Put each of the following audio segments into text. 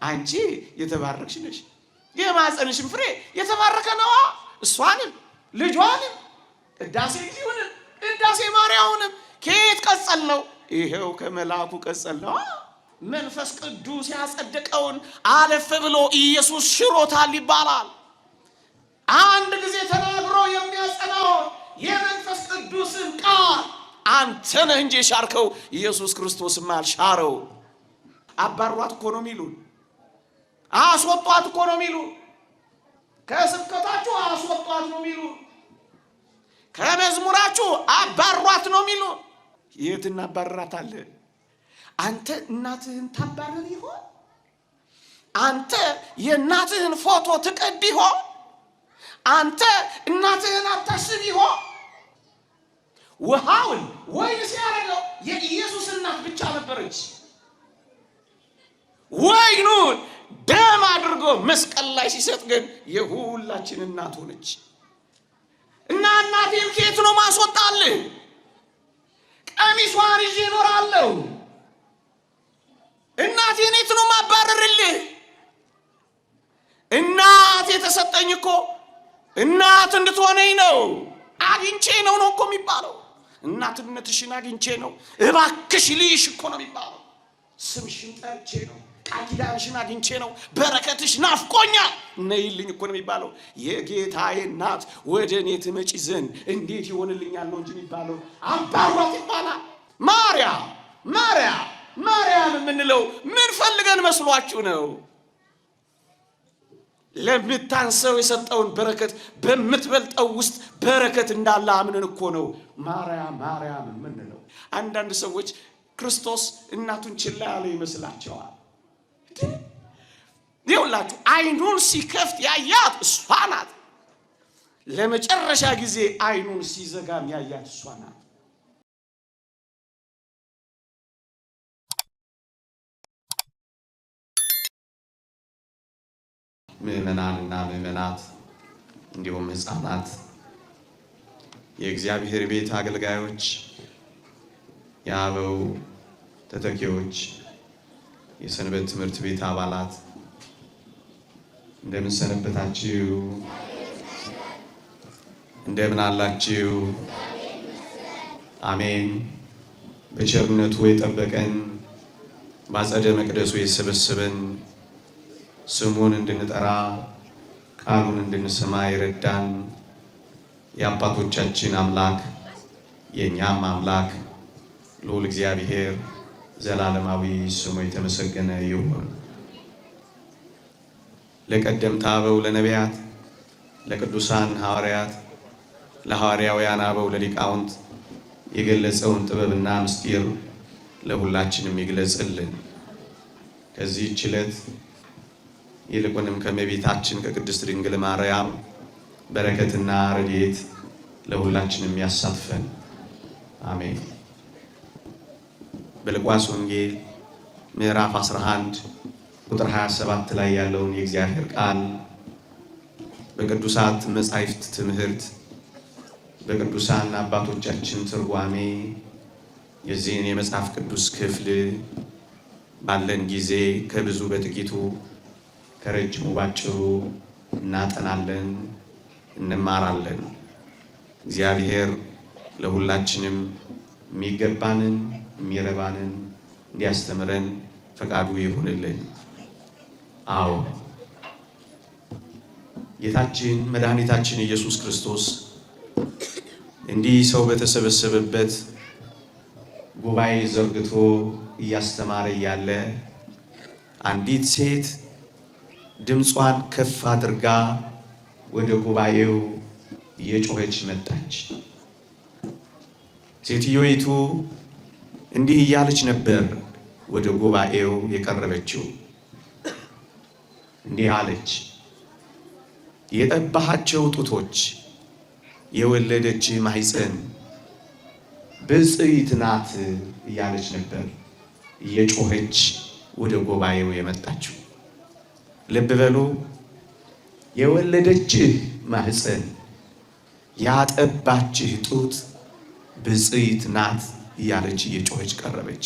አንቺ የተባረክሽ ነሽ፣ የማኅፀንሽም ፍሬ የተባረከ ነዋ። እሷንም ልጇንም ቅዳሴ እግዚኡንም ቅዳሴ ማርያምንም ከየት ቀጸል ነው? ይሄው ከመልአኩ ቀጸል ነው። መንፈስ ቅዱስ ያጸደቀውን አለፍ ብሎ ኢየሱስ ሽሮታል ይባላል። አንድ ጊዜ ተናግሮ የሚያጸናውን የመንፈስ ቅዱስን ቃል አንተ ነህ እንጂ የሻርከው ኢየሱስ ክርስቶስም አልሻረው። አባሯት እኮ ነው የሚሉን፣ አስወጧት እኮ ነው የሚሉን፣ ከስብከታችሁ አስወጧት ነው የሚሉን፣ ከመዝሙራችሁ አባሯት ነው የሚሉን። የት እናባርራታለን? አንተ እናትህን ታባርር ይሆን? አንተ የእናትህን ፎቶ ትቀድ ይሆን? አንተ እናትህን አታስብ ይሆን? ውሃውን ወይን ሲያደርገው የኢየሱስ እናት ብቻ ነበረች። ወይኑን ደም አድርጎ መስቀል ላይ ሲሰጥ ግን የሁላችን እናት ሆነች። እና እናቴን ከየት ነው ማስወጣልህ? ቀሚሷን ይዤ እኖራለሁ። እናቴን የት ነው ማባረርልህ? እናት የተሰጠኝ እኮ እናት እንድትሆነኝ ነው። አግኝቼ ነው ነው እኮ የሚባለው። እናትነትሽን አግኝቼ ነው፣ እባክሽ ልይሽ እኮ ነው የሚባለው። ስምሽን ጠርቼ ነው፣ ቃል ኪዳንሽን አግኝቼ ነው፣ በረከትሽ ናፍቆኛል ነይልኝ እኮ ነው የሚባለው። የጌታዬ እናት ወደ እኔ ትመጪ ዘንድ እንዴት ይሆንልኛል ነው እንጂ የሚባለው። አባሯት ይባላል። ማርያም ማርያም ማርያም የምንለው ምን ፈልገን መስሏችሁ ነው? ለምታንሰው የሰጠውን በረከት በምትበልጠው ውስጥ በረከት እንዳለ አምነን እኮ ነው ማርያም ማርያም የምንለው። አንዳንድ ሰዎች ክርስቶስ እናቱን ችላ ያለ ይመስላቸዋል። ይኸውላችሁ ዓይኑን ሲከፍት ያያት እሷ ናት። ለመጨረሻ ጊዜ ዓይኑን ሲዘጋም ያያት እሷ ናት። ምዕመናንና ምዕመናት እንዲሁም ሕፃናት፣ የእግዚአብሔር ቤት አገልጋዮች፣ የአበው ተተኪዎች፣ የሰንበት ትምህርት ቤት አባላት እንደምን ሰነበታችሁ? እንደምን አላችሁ? አሜን። በቸርነቱ የጠበቀን በአጸደ መቅደሱ የሰበሰበን ስሙን እንድንጠራ ቃሉን እንድንሰማ የረዳን የአባቶቻችን አምላክ የእኛም አምላክ ልዑል እግዚአብሔር ዘላለማዊ ስሙ የተመሰገነ ይሁን። ለቀደምት አበው ለነቢያት፣ ለቅዱሳን ሐዋርያት፣ ለሐዋርያውያን አበው ለሊቃውንት የገለጸውን ጥበብና ምስጢር ለሁላችንም ይግለጽልን። ከዚህች ዕለት ይልቁንም ከእመቤታችን ከቅድስት ድንግል ማርያም በረከትና ረድኤት ለሁላችንም ያሳትፈን፣ አሜን። በሉቃስ ወንጌል ምዕራፍ 11 ቁጥር 27 ላይ ያለውን የእግዚአብሔር ቃል በቅዱሳት መጻሕፍት ትምህርት በቅዱሳን አባቶቻችን ትርጓሜ የዚህን የመጽሐፍ ቅዱስ ክፍል ባለን ጊዜ ከብዙ በጥቂቱ ከረጅሙ ባጭሩ እናጠናለን፣ እንማራለን። እግዚአብሔር ለሁላችንም የሚገባንን የሚረባንን እንዲያስተምረን ፈቃዱ ይሁንልን። አዎ ጌታችን መድኃኒታችን ኢየሱስ ክርስቶስ እንዲህ ሰው በተሰበሰበበት ጉባኤ ዘርግቶ እያስተማረ እያለ አንዲት ሴት ድምጿን ከፍ አድርጋ ወደ ጉባኤው እየጮኸች መጣች። ሴትዮይቱ እንዲህ እያለች ነበር ወደ ጉባኤው የቀረበችው። እንዲህ አለች፣ የጠባሃቸው ጡቶች የወለደች ማኅፀን ብፅዕት ናት እያለች ነበር እየጮኸች ወደ ጉባኤው የመጣችው። ልብ በሉ፣ የወለደችህ ማኅፀን ያጠባችህ ጡት ብፅዕት ናት እያለች እየጮኸች ቀረበች።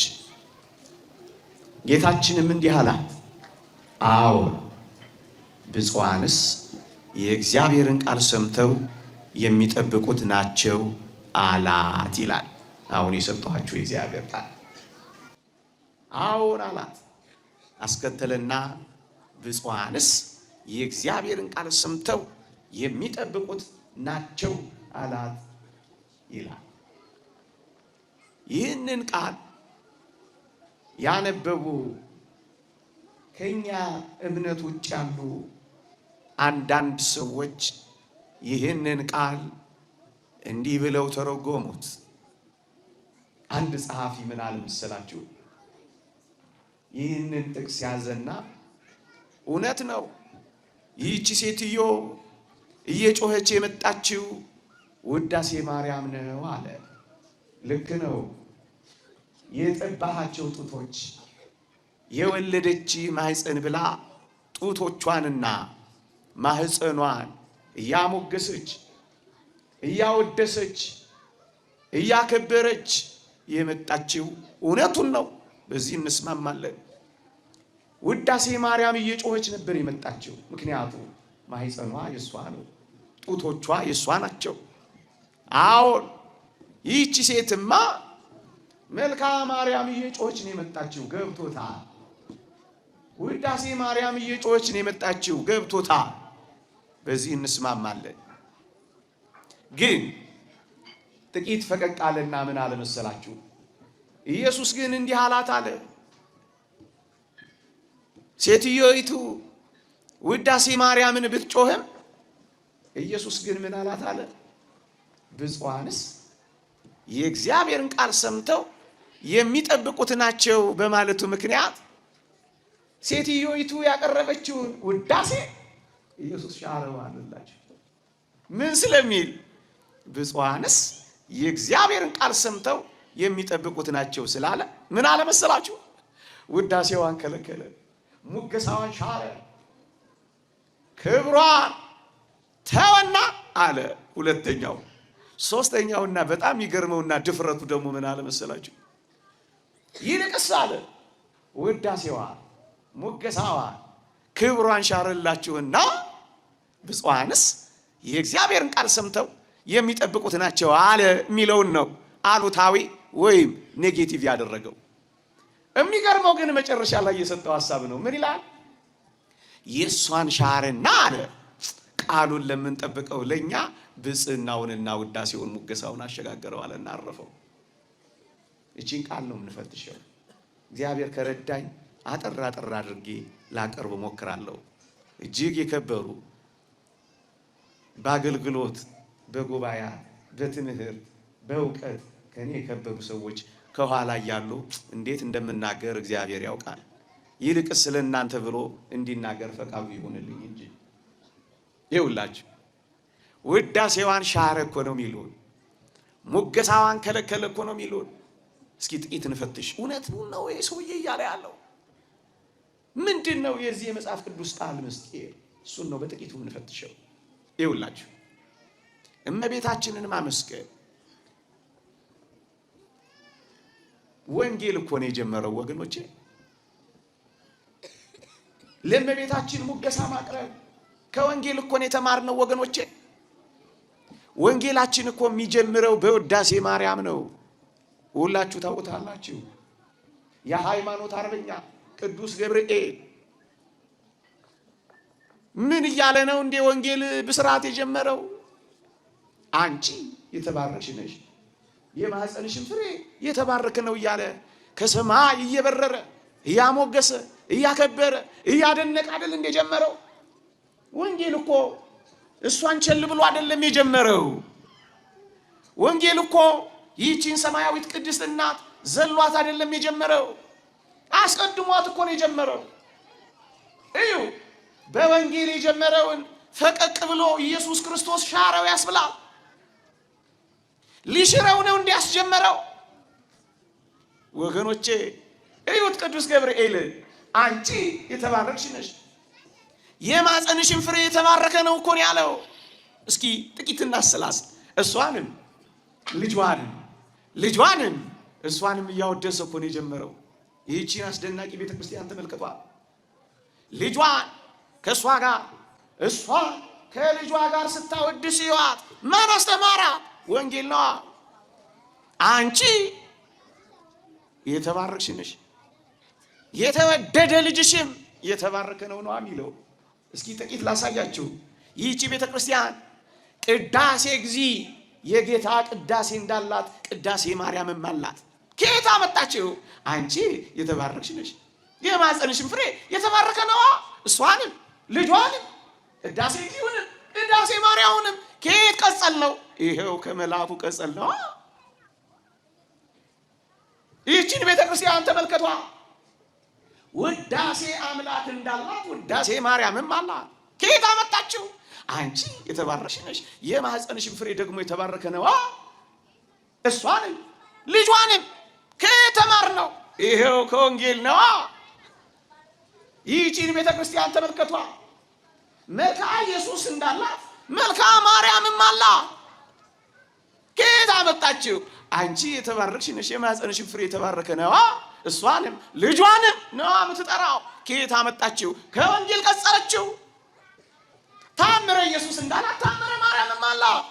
ጌታችንም እንዲህ አላት፣ አዎን ብፁዓንስ የእግዚአብሔርን ቃል ሰምተው የሚጠብቁት ናቸው አላት ይላል። አሁን የሰጠኋችሁ የእግዚአብሔር ቃል አዎን አላት። አስከተለና ብፁዓንስ የእግዚአብሔርን ቃል ሰምተው የሚጠብቁት ናቸው አላት ይላል። ይህንን ቃል ያነበቡ ከኛ እምነት ውጭ ያሉ አንዳንድ ሰዎች ይህንን ቃል እንዲህ ብለው ተረጎሙት። አንድ ጸሐፊ ምን አለ መሰላችሁ? ይህንን ጥቅስ ያዘና እውነት ነው፣ ይህቺ ሴትዮ እየጮኸች የመጣችው ውዳሴ ማርያም ነው አለ። ልክ ነው። የጠባሃቸው ጡቶች የወለደች ማህፀን ብላ ጡቶቿንና ማህፀኗን እያሞገሰች እያወደሰች እያከበረች የመጣችው እውነቱን ነው። በዚህ እንስማማለን። ውዳሴ ማርያም እየጮኸች ነበር የመጣችው። ምክንያቱ ማህፀኗ የእሷ ነው፣ ጡቶቿ የእሷ ናቸው። አዎን ይህቺ ሴትማ መልካ ማርያም እየጮኸች ነው የመጣችው፣ ገብቶታል። ውዳሴ ማርያም እየጮኸች ነው የመጣችው፣ ገብቶታል። በዚህ እንስማማለን። ግን ጥቂት ፈቀቅ አለና ምን አለ መሰላችሁ? ኢየሱስ ግን እንዲህ አላት አለ፣ ሴትዮይቱ ውዳሴ ማርያምን ብትጮህም ኢየሱስ ግን ምን አላት አለ፣ ብፁዓንስ የእግዚአብሔርን ቃል ሰምተው የሚጠብቁት ናቸው በማለቱ ምክንያት ሴትዮይቱ ያቀረበችውን ውዳሴ ኢየሱስ ሻረው አለላቸው። ምን ስለሚል ብፁዓንስ የእግዚአብሔርን ቃል ሰምተው የሚጠብቁት ናቸው ስላለ ምን አለ መሰላችሁ? ውዳሴዋን ከለከለ፣ ሙገሳዋን ሻረ፣ ክብሯን ተወና አለ። ሁለተኛው ሶስተኛውና በጣም ይገርመውና ድፍረቱ ደግሞ ምን አለ መሰላችሁ? ይልቅስ አለ ውዳሴዋ ሙገሳዋ ክብሯን ሻረላችሁና ብፁዓንስ የእግዚአብሔርን ቃል ሰምተው የሚጠብቁት ናቸው አለ የሚለውን ነው አሉታዊ ወይም negative ያደረገው። የሚገርመው ግን መጨረሻ ላይ የሰጠው ሀሳብ ነው። ምን ይላል? የእሷን ሻርና አለ ቃሉን ለምንጠብቀው ለእኛ ብፅዕናውንና ውዳሴውን ሙገሳውን አሸጋገረው አለና አረፈው። እቺን ቃል ነው የምንፈትሸው። እግዚአብሔር ከረዳኝ አጠር አጠር አድርጌ ላቀርብ እሞክራለሁ። እጅግ የከበሩ በአገልግሎት በጉባኤያት በትምህርት በእውቀት ከኔ የከበሩ ሰዎች ከኋላ እያሉ እንዴት እንደምናገር እግዚአብሔር ያውቃል። ይልቅስ ስለ እናንተ ብሎ እንዲናገር ፈቃዱ ይሁንልኝ እንጂ ይውላችሁ ውዳሴዋን ሻረ እኮ ነው የሚሉን፣ ሙገሳዋን ከለከለ እኮ ነው የሚሉን። እስኪ ጥቂት እንፈትሽ። እውነት ነው ይሄ ሰውዬ እያለ ያለው ምንድን ነው? የዚህ የመጽሐፍ ቅዱስ ቃል ምስጢር እሱን ነው በጥቂቱ እንፈትሸው። ይውላችሁ እመቤታችንን ማመስገን ወንጌል እኮ ነው የጀመረው ወገኖቼ። ለእመቤታችን ሙገሳ ማቅረብ ከወንጌል እኮ ነው የተማርነው ወገኖቼ። ወንጌላችን እኮ የሚጀምረው በውዳሴ ማርያም ነው። ሁላችሁ ታውቁታላችሁ። የሃይማኖት አርበኛ ቅዱስ ገብርኤል ምን እያለ ነው እንዴ ወንጌል ብስራት የጀመረው? አንቺ የተባረክሽ ነሽ የማኅፀንሽን ፍሬ የተባረከ ነው እያለ ከሰማይ እየበረረ እያሞገሰ እያከበረ እያደነቀ አይደል እንደ ጀመረው? ወንጌል እኮ እሷን ቸል ብሎ አይደለም የጀመረው። ወንጌል እኮ ይህቺን ሰማያዊት ቅድስት እናት ዘሏት አይደለም የጀመረው። አስቀድሟት እኮ ነው የጀመረው። እዩ፣ በወንጌል የጀመረውን ፈቀቅ ብሎ ኢየሱስ ክርስቶስ ሻረው ያስብላል። ሊሽረው ነው እንዲያስጀመረው። ወገኖቼ እዩት፣ ቅዱስ ገብርኤል አንቺ የተባረክሽ ነሽ የማፀንሽን ፍሬ የተባረከ ነው እኮ ነው ያለው። እስኪ ጥቂት እናስላስ። እሷንም ልጇንም ልጇንም እሷንም እያወደሰ እኮ ነው የጀመረው። ይህቺን አስደናቂ ቤተ ክርስቲያን ተመልከቷል። ልጇን ከእሷ ጋር እሷ ከልጇ ጋር ስታወድስ ይዋት። ማን አስተማራት? ወንጌል ነዋ። አንቺ የተባረክሽ ነሽ፣ የተወደደ ልጅሽም የተባረከ ነው ነው የሚለው። እስኪ ጥቂት ላሳያችሁ። ይህቺ ቤተ ክርስቲያን ቅዳሴ እግዚ የጌታ ቅዳሴ እንዳላት ቅዳሴ ማርያምም አላት። ከየት አመጣችው? አንቺ የተባረክሽ ነሽ፣ የማኅፀንሽም ፍሬ የተባረከ ነዋ። እሷንም ልጇንም ቅዳሴ እግዚኡንም ቅዳሴ ማርያምንም ከየት ቀጸል ነው? ይሄው ከመልአኩ ቀጸል ነዋ። ይህችን ቤተ ክርስቲያን ተመልከቷ። ውዳሴ አምላክ እንዳላት ውዳሴ ማርያምም አላት። ከየት አመጣችው? አንቺ የተባረክሽ ነሽ፣ የማኅፀንሽም ፍሬ ደግሞ የተባረከ ነዋ። እሷንም ልጇንም ከተማር ነው ይሄው ከወንጌል ነዋ። ይህችን ቤተ ክርስቲያን ተመልከቷ። መልክዓ ኢየሱስ እንዳላት መልክዓ ማርያምም አላት። ከየት አመጣችው? አንቺ የተባረክሽ ነሽ፣ የማኅፀንሽም ፍሬ የተባረከ ነዋ። እሷንም ልጇንም ነዋ የምትጠራው። ከየት አመጣችው? ከወንጌል ቀጸረችው። ታምረ ኢየሱስ እንዳላት ታምረ ማርያምም አላት።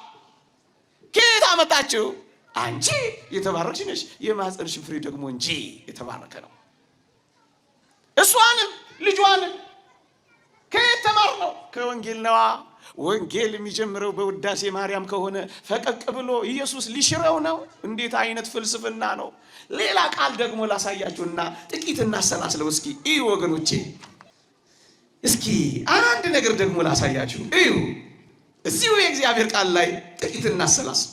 ከየት አመጣችው? አንቺ የተባረክሽ ነሽ፣ የማኅፀንሽም ፍሬ ደግሞ እንጂ የተባረከ ነው። እሷንም ልጇንም ከየት ተማርነው? ከወንጌል ነዋ። ወንጌል የሚጀምረው በውዳሴ ማርያም ከሆነ ፈቀቅ ብሎ ኢየሱስ ሊሽረው ነው? እንዴት አይነት ፍልስፍና ነው! ሌላ ቃል ደግሞ ላሳያችሁና ጥቂት እናሰላስለው እስኪ። እዩ ወገኖቼ፣ እስኪ አንድ ነገር ደግሞ ላሳያችሁ። እዩ እዚሁ የእግዚአብሔር ቃል ላይ ጥቂት እናሰላስል።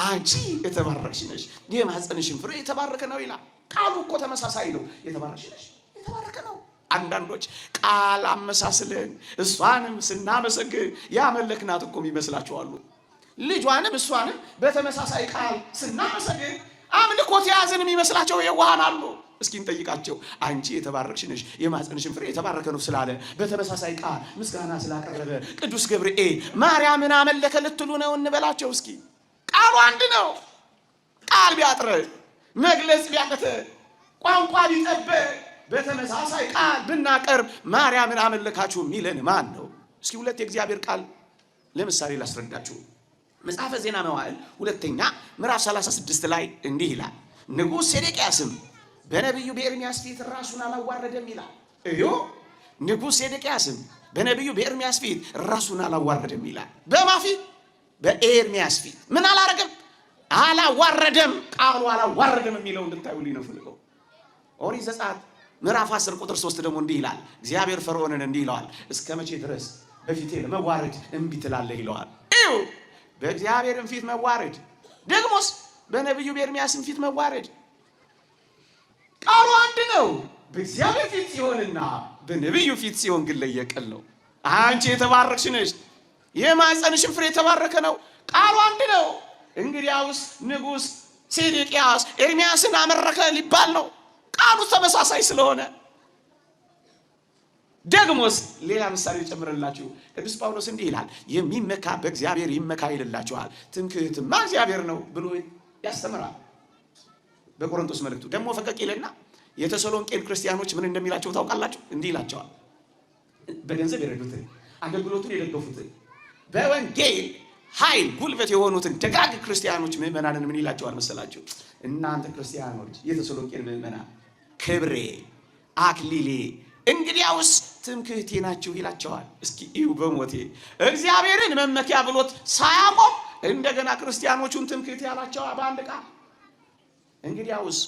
አንቺ የተባረክሽ ነሽ፣ የማኅፀንሽም ፍሬ የተባረከ ነው ይላል። ቃሉ እኮ ተመሳሳይ ነው። የተባረክሽ ነሽ፣ የተባረከ ነው። አንዳንዶች ቃል አመሳስለን እሷንም ስናመሰግን ያመለክናት እኮ የሚመስላችኋሉ። ልጇንም እሷንም በተመሳሳይ ቃል ስናመሰግን አምልኮት የያዝን የሚመስላቸው የዋሃን አሉ። እስኪ እንጠይቃቸው። አንቺ የተባረክሽ ነሽ የማኅፀንሽን ፍሬ የተባረከ ነው ስላለ በተመሳሳይ ቃል ምስጋና ስላቀረበ ቅዱስ ገብርኤል ማርያምን አመለከ ልትሉ ነው እንበላቸው እስኪ። ቃሉ አንድ ነው። ቃል ቢያጥረ መግለጽ ቢያቅተ ቋንቋ ቢጠበቅ በተመሳሳይ ቃል ብናቀርብ ማርያምን አመለካችሁ የሚለን ማን ነው? እስኪ ሁለት የእግዚአብሔር ቃል ለምሳሌ ላስረዳችሁ። መጽሐፈ ዜና መዋዕል ሁለተኛ ምዕራፍ 36 ላይ እንዲህ ይላል፣ ንጉሥ ሴዴቅያስም በነቢዩ በኤርምያስ ፊት ራሱን አላዋረደም ይላል። እዩ፣ ንጉሥ ሴዴቅያስም በነቢዩ በኤርምያስ ፊት ራሱን አላዋረደም ይላል። በማ ፊት? በኤርምያስ ፊት ምን አላረገም? አላዋረደም። ቃሉ አላዋረደም የሚለው እንድታዩልኝ ነው ፈልገው። ኦሪት ዘጸአት ምዕራፍ 10 ቁጥር 3 ደግሞ እንዲህ ይላል፣ እግዚአብሔር ፈርዖንን እንዲህ ይለዋል፣ እስከ መቼ ድረስ በፊቴ ለመዋረድ እምቢ ትላለህ ይለዋል። እዩ፣ በእግዚአብሔርም ፊት መዋረድ፣ ደግሞስ በነቢዩ በኤርምያስም ፊት መዋረድ። ቃሉ አንድ ነው። በእግዚአብሔር ፊት ሲሆንና በነቢዩ ፊት ሲሆን ግን ለየቅል ነው። አንቺ የተባረክሽ ነሽ፣ የማኅፀንሽም ፍሬ የተባረከ ነው። ቃሉ አንድ ነው። እንግዲያውስ ንጉሥ ሴዴቅያስ ኤርምያስን አመረከ ሊባል ነው። ቃሉ ተመሳሳይ ስለሆነ። ደግሞስ ሌላ ምሳሌ ጨምርላችሁ። ቅዱስ ጳውሎስ እንዲህ ይላል፣ የሚመካ በእግዚአብሔር ይመካ ይልላችኋል፣ ትምክህትማ እግዚአብሔር ነው ብሎ ያስተምራል። በቆሮንቶስ መልእክቱ ደግሞ ፈቀቅ ይልና የተሰሎንቄን ክርስቲያኖች ምን እንደሚላቸው ታውቃላችሁ? እንዲህ ይላቸዋል። በገንዘብ የረዱትን፣ አገልግሎቱን የደገፉትን፣ በወንጌል ኃይል ጉልበት የሆኑትን ደጋግ ክርስቲያኖች ምዕመናንን ምን ይላቸዋል መሰላችሁ? እናንተ ክርስቲያኖች የተሰሎንቄን ምዕመናን ክብሬ አክሊሌ እንግዲያውስ ትምክህቴ ናችሁ ይላቸዋል። እስኪ እዩ፣ በሞቴ እግዚአብሔርን መመኪያ ብሎት ሳያቆም እንደገና ክርስቲያኖቹን ትምክህቴ ያላቸው በአንድ ቃል። እንግዲያውስ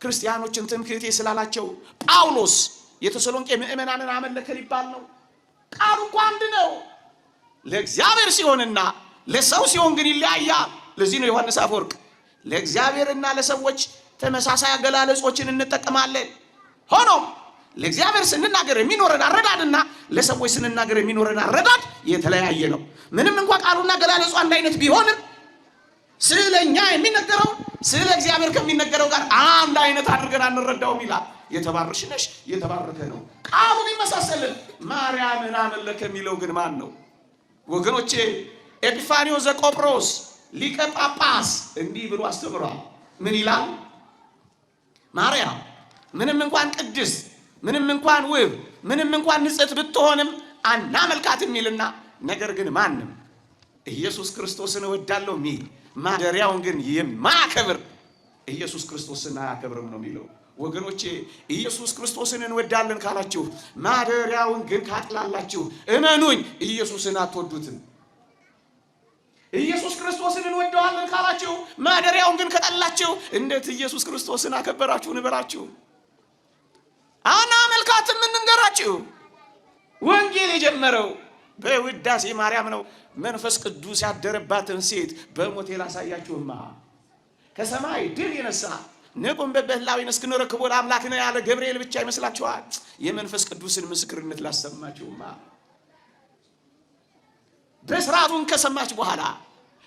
ክርስቲያኖችን ትምክህቴ ስላላቸው ጳውሎስ የተሰሎንቄ ምዕመናንን አመለከ ሊባል ነው። ቃሉ እኮ አንድ ነው። ለእግዚአብሔር ሲሆንና ለሰው ሲሆን ግን ይለያያል። ለዚህ ነው ዮሐንስ አፈወርቅ ለእግዚአብሔርና ለሰዎች ተመሳሳይ አገላለጾችን እንጠቀማለን። ሆኖም ለእግዚአብሔር ስንናገር የሚኖረን አረዳድና ለሰዎች ስንናገር የሚኖረን አረዳድ የተለያየ ነው። ምንም እንኳ ቃሉና አገላለጹ አንድ አይነት ቢሆንም ስለኛ የሚነገረው ስለ እግዚአብሔር ከሚነገረው ጋር አንድ አይነት አድርገን አንረዳውም ይላል። የተባረክሽ ነሽ፣ የተባረከ ነው። ቃሉ ቢመሳሰልን ማርያምን አመለከ የሚለው ግን ማን ነው? ወገኖቼ ኤጲፋኒዮስ ዘቆጵሮስ ሊቀ ጳጳስ እንዲህ ብሎ አስተምሯል። ምን ይላል? ማርያም ምንም እንኳን ቅድስት፣ ምንም እንኳን ውብ ምንም እንኳን ንጽሕት ብትሆንም አናመልካትም የሚልና ነገር ግን ማንም ኢየሱስ ክርስቶስን እወዳለሁ የሚል ማደሪያውን ግን የማያከብር ኢየሱስ ክርስቶስን አያከብርም ነው የሚለው። ወገኖቼ ኢየሱስ ክርስቶስን እንወዳለን ካላችሁ ማደሪያውን ግን ካጥላላችሁ እመኑኝ ኢየሱስን አትወዱትም። ኢየሱስ ክርስቶስን እንወደዋለን ካላችሁ ማደሪያውን ግን ከጠላችሁ እንዴት ኢየሱስ ክርስቶስን አከበራችሁ እንበላችሁ? አናመልካትም እንንገራችሁ። ወንጌል የጀመረው በውዳሴ ማርያም ነው። መንፈስ ቅዱስ ያደረባትን ሴት በሞቴ ላሳያችሁማ ከሰማይ ድል የነሳ ንቁም በበህላዊ እስክንረክቦ ለአምላክ ነው ያለ ገብርኤል ብቻ ይመስላችኋል? የመንፈስ ቅዱስን ምስክርነት ላሰማችሁማ ብስራቱን ከሰማች በኋላ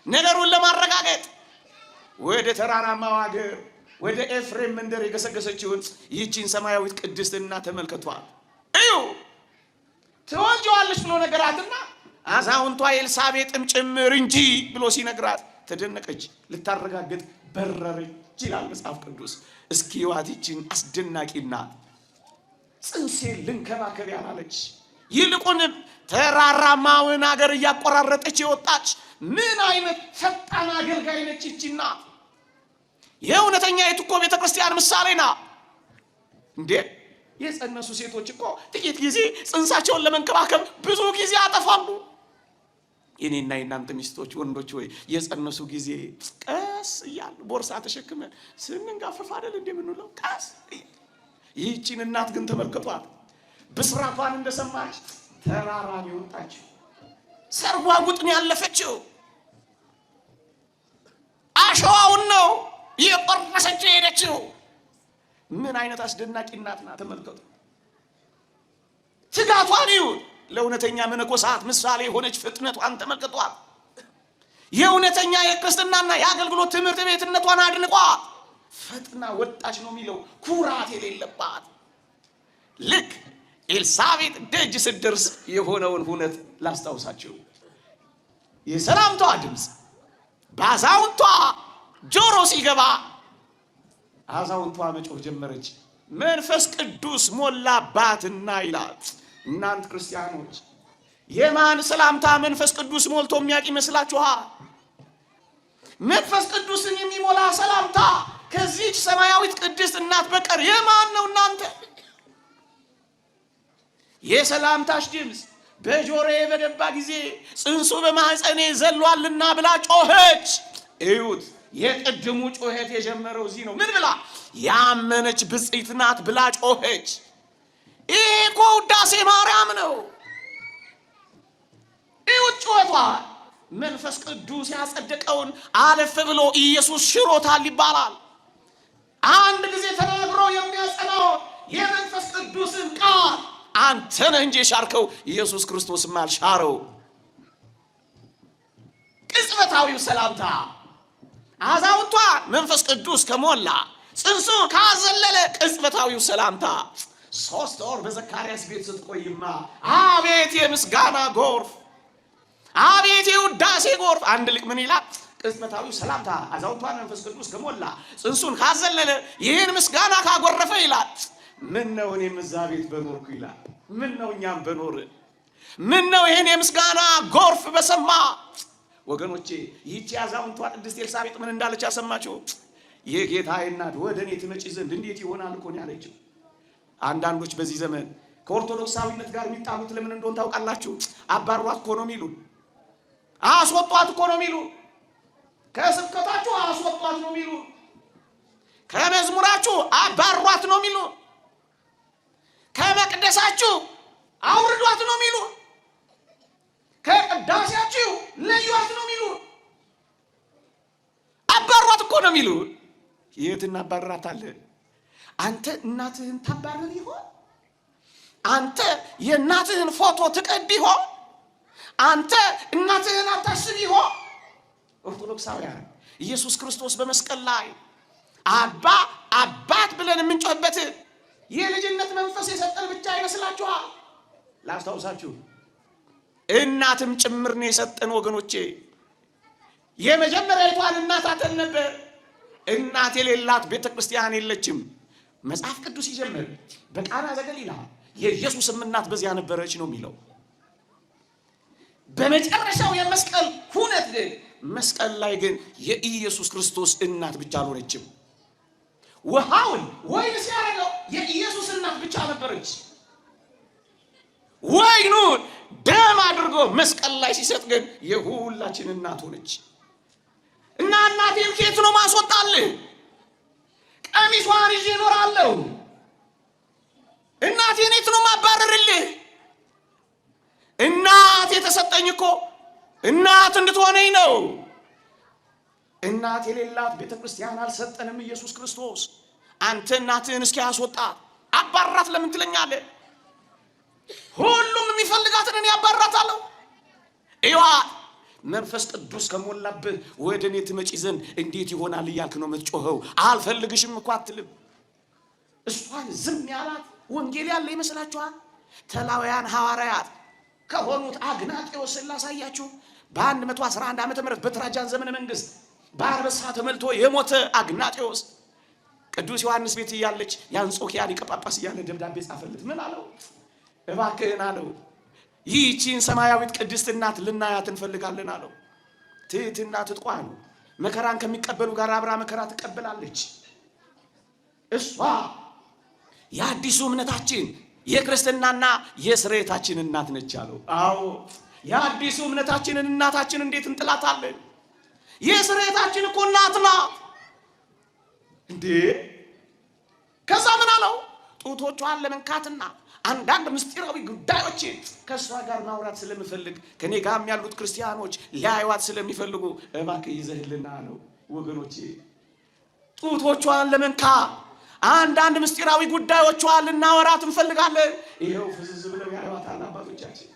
ነገሩን ለማረጋገጥ ወደ ተራራማው ሀገር ወደ ኤፍሬም መንደር የገሰገሰችውን ይህቺን ሰማያዊት ቅድስትና ተመልከቷል። እዩ ትወልጂዋለሽ ብሎ ነገራትና አዛውንቷ ኤልሳቤጥም ጭምር እንጂ ብሎ ሲነግራት ተደነቀች። ልታረጋግጥ በረረች ይላል መጽሐፍ ቅዱስ። እስኪ እዩዋት ይህችን አስደናቂ እናት። ጽንሴን ልንከባከብ ያላለች ይልቁንም ተራራማውን ሀገር እያቆራረጠች የወጣች ምን አይነት ፈጣን አገልጋይ ነች ይህች እናት! የእውነተኛይቱ እኮ ቤተ ክርስቲያን ምሳሌ ናት። እንዴ የጸነሱ ሴቶች እኮ ጥቂት ጊዜ ጽንሳቸውን ለመንከባከብ ብዙ ጊዜ ያጠፋሉ። የኔና የናንተ ሚስቶች ወንዶች ወይ የጸነሱ ጊዜ ቀስ እያሉ ቦርሳ ተሸክመን ስንንጋፈፍ አይደል እንደምንውለው? ቀስ ይህቺን እናት ግን ተመልከቷት። ብስራቷን እንደሰማች ተራራን የወጣችው ሰርጓጉጥን ያለፈችው አሸዋውን ነው የቆረሰችው የሄደችው። ምን አይነት አስደናቂ እናት ናት! ተመልከቱ። ትጋቷን ይሁን ለእውነተኛ መነኮሳት ምሳሌ የሆነች ፍጥነቷን ተመልክቷል። የእውነተኛ የክርስትናና የአገልግሎት ትምህርት ቤትነቷን አድንቋል። ፈጥና ወጣች ነው የሚለው፣ ኩራት የሌለባት ልክ ኤልሳቤጥ ደጅ ስትደርስ የሆነውን ሁነት ላስታውሳችሁ። የሰላምቷ ድምፅ በአዛውንቷ ጆሮ ሲገባ አዛውንቷ መጮህ ጀመረች። መንፈስ ቅዱስ ሞላባትና ይላል። እናንት ክርስቲያኖች የማን ሰላምታ መንፈስ ቅዱስ ሞልቶ የሚያውቅ ይመስላችኋል? መንፈስ ቅዱስን የሚሞላ ሰላምታ ከዚህች ሰማያዊት ቅድስት እናት በቀር የማን ነው? እናንተ የሰላምታሽ ድምፅ በጆሮዬ በገባ ጊዜ ጽንሱ በማኅፀኔ ዘሏልና ብላ ጮኸች። እዩት፣ የቅድሙ ጩኸት የጀመረው እዚህ ነው። ምን ብላ? ያመነች ብፅዕት ናት ብላ ጮኸች። ይሄ እኮ ውዳሴ ማርያም ነው። እዩት ጩኸቷ። መንፈስ ቅዱስ ያጸደቀውን አለፍ ብሎ ኢየሱስ ሽሮታል ይባላል። አንድ ጊዜ ተናግሮ የሚያጸናው የመንፈስ ቅዱስን ቃል አንተ ነህ እንጂ የሻርከው ኢየሱስ ክርስቶስም አልሻረው። ቅጽበታዊው ሰላምታ አዛውንቷ መንፈስ ቅዱስ ከሞላ ጽንሱ ካዘለለ ቅጽበታዊው ሰላምታ 3 ወር በዘካርያስ ቤት ስትቆይማ አቤት የምስጋና ጎርፍ፣ አቤት የውዳሴ ጎርፍ። አንድ ሊቅ ምን ይላል? ቅጽበታዊው ሰላምታ አዛውንቷን መንፈስ ቅዱስ ከሞላ ጽንሱን ካዘለለ ይህን ምስጋና ካጎረፈ ይላል፣ ምን ነው እኔም እዛ ቤት በኖርኩ ይላል። ምን ነው እኛም በኖርን፣ ምን ነው ይህን የምስጋና ጎርፍ በሰማ። ወገኖቼ ይህቺ አዛውንቷ ቅድስት ኤልሳቤጥ ምን እንዳለች ያሰማችሁ? የጌታዬ እናት ወደ እኔ ትመጪ ዘንድ እንዴት ይሆናል እኮ ነው ያለችው። አንዳንዶች በዚህ ዘመን ከኦርቶዶክሳዊነት ጋር የሚጣሉት ለምን እንደሆነ ታውቃላችሁ? አባሯት እኮ ነው የሚሉ፣ አስወጧት እኮ ነው የሚሉ፣ ከስብከታችሁ አስወጧት ነው የሚሉ፣ ከመዝሙራችሁ አባሯት ነው የሚሉ፣ ከመቅደሳችሁ አውርዷት ነው የሚሉ፣ ከቅዳሴያችሁ ለዩዋት ነው የሚሉ፣ አባሯት እኮ ነው የሚሉ። የት እናባርራታለን? አንተ እናትህን ታባርር ይሆን? አንተ የእናትህን ፎቶ ትቀድ ይሆን? አንተ እናትህን አታስብ ይሆን? ኦርቶዶክሳውያን ኢየሱስ ክርስቶስ በመስቀል ላይ አባ አባት ብለን የምንጮህበት የልጅነት መንፈስ የሰጠን ብቻ ይመስላችኋል? ላስታውሳችሁ፣ እናትም ጭምር ነው የሰጠን ወገኖቼ። የመጀመሪያዊቷን እናት አተን ነበር። እናት የሌላት ቤተ ክርስቲያን የለችም። መጽሐፍ ቅዱስ ይጀምር በቃና ዘገሊላ የኢየሱስም እናት በዚያ ነበረች ነው የሚለው። በመጨረሻው የመስቀል ሁነት ግን መስቀል ላይ ግን የኢየሱስ ክርስቶስ እናት ብቻ አልሆነችም። ውሃውን ወይን ሲያደርገው የኢየሱስ እናት ብቻ ነበረች። ወይኑን ደም አድርጎ መስቀል ላይ ሲሰጥ ግን የሁላችን እናት ሆነች። እና እናቴን ከየት ነው ማስወጣልህ? ቀሚሷን ይዤ እኖራለሁ። እናቴን የት ነው ማባረርልህ? እናት የተሰጠኝ እኮ እናት እንድትሆነኝ ነው። እናት የሌላት ቤተ ክርስቲያን አልሰጠንም ኢየሱስ ክርስቶስ። አንተ እናትህን እስኪ ያስወጣ አባራት ለምን ትለኛለህ? ሁሉም የሚፈልጋትን እኔ አባራታለሁ። እዋ መንፈስ ቅዱስ ከሞላብህ ወደ እኔ ትመጪ ዘንድ እንዴት ይሆናል እያልክ ነው የምትጮኸው። አልፈልግሽም እኮ አትልም። እሷን ዝም ያላት ወንጌል ያለ ይመስላችኋል? ተላውያን ሐዋርያት ከሆኑት አግናጤዎስን ላሳያችሁ። በ111 ዓመተ ምህረት በትራጃን ዘመነ መንግስት በአንበሳ ተመልቶ የሞተ አግናጤዎስ ቅዱስ ዮሐንስ ቤት እያለች የአንጾኪያ ሊቀ ጳጳስ እያለ ደብዳቤ ጻፈለት። ምን አለው? እባክህን አለው ይህቺን ሰማያዊት ቅድስት እናት ልናያት እንፈልጋለን አለው። ትህትና ትጥቋ ነው። መከራን ከሚቀበሉ ጋር አብራ መከራ ትቀበላለች። እሷ የአዲሱ እምነታችን የክርስትናና የስርየታችን እናት ነች አለው። አዎ የአዲሱ እምነታችንን እናታችን እንዴት እንጥላታለን? የስርየታችን እኮ እናት ናት እንዴ! ከዛ ምን አለው? ጡቶቿን ለመንካትና አንዳንድ ምስጢራዊ ጉዳዮችን ከእሷ ጋር ማውራት ስለምፈልግ ከኔ ጋርም ያሉት ክርስቲያኖች ሊያዩዋት ስለሚፈልጉ እባክህ ይዘህልና ነው። ወገኖቼ ጡቶቿን ለመንካት አንዳንድ ምስጢራዊ ጉዳዮቿን ልናወራት እንፈልጋለን። ይኸው ፍዝዝ ብለው ያዩዋታል አባቶቻችን።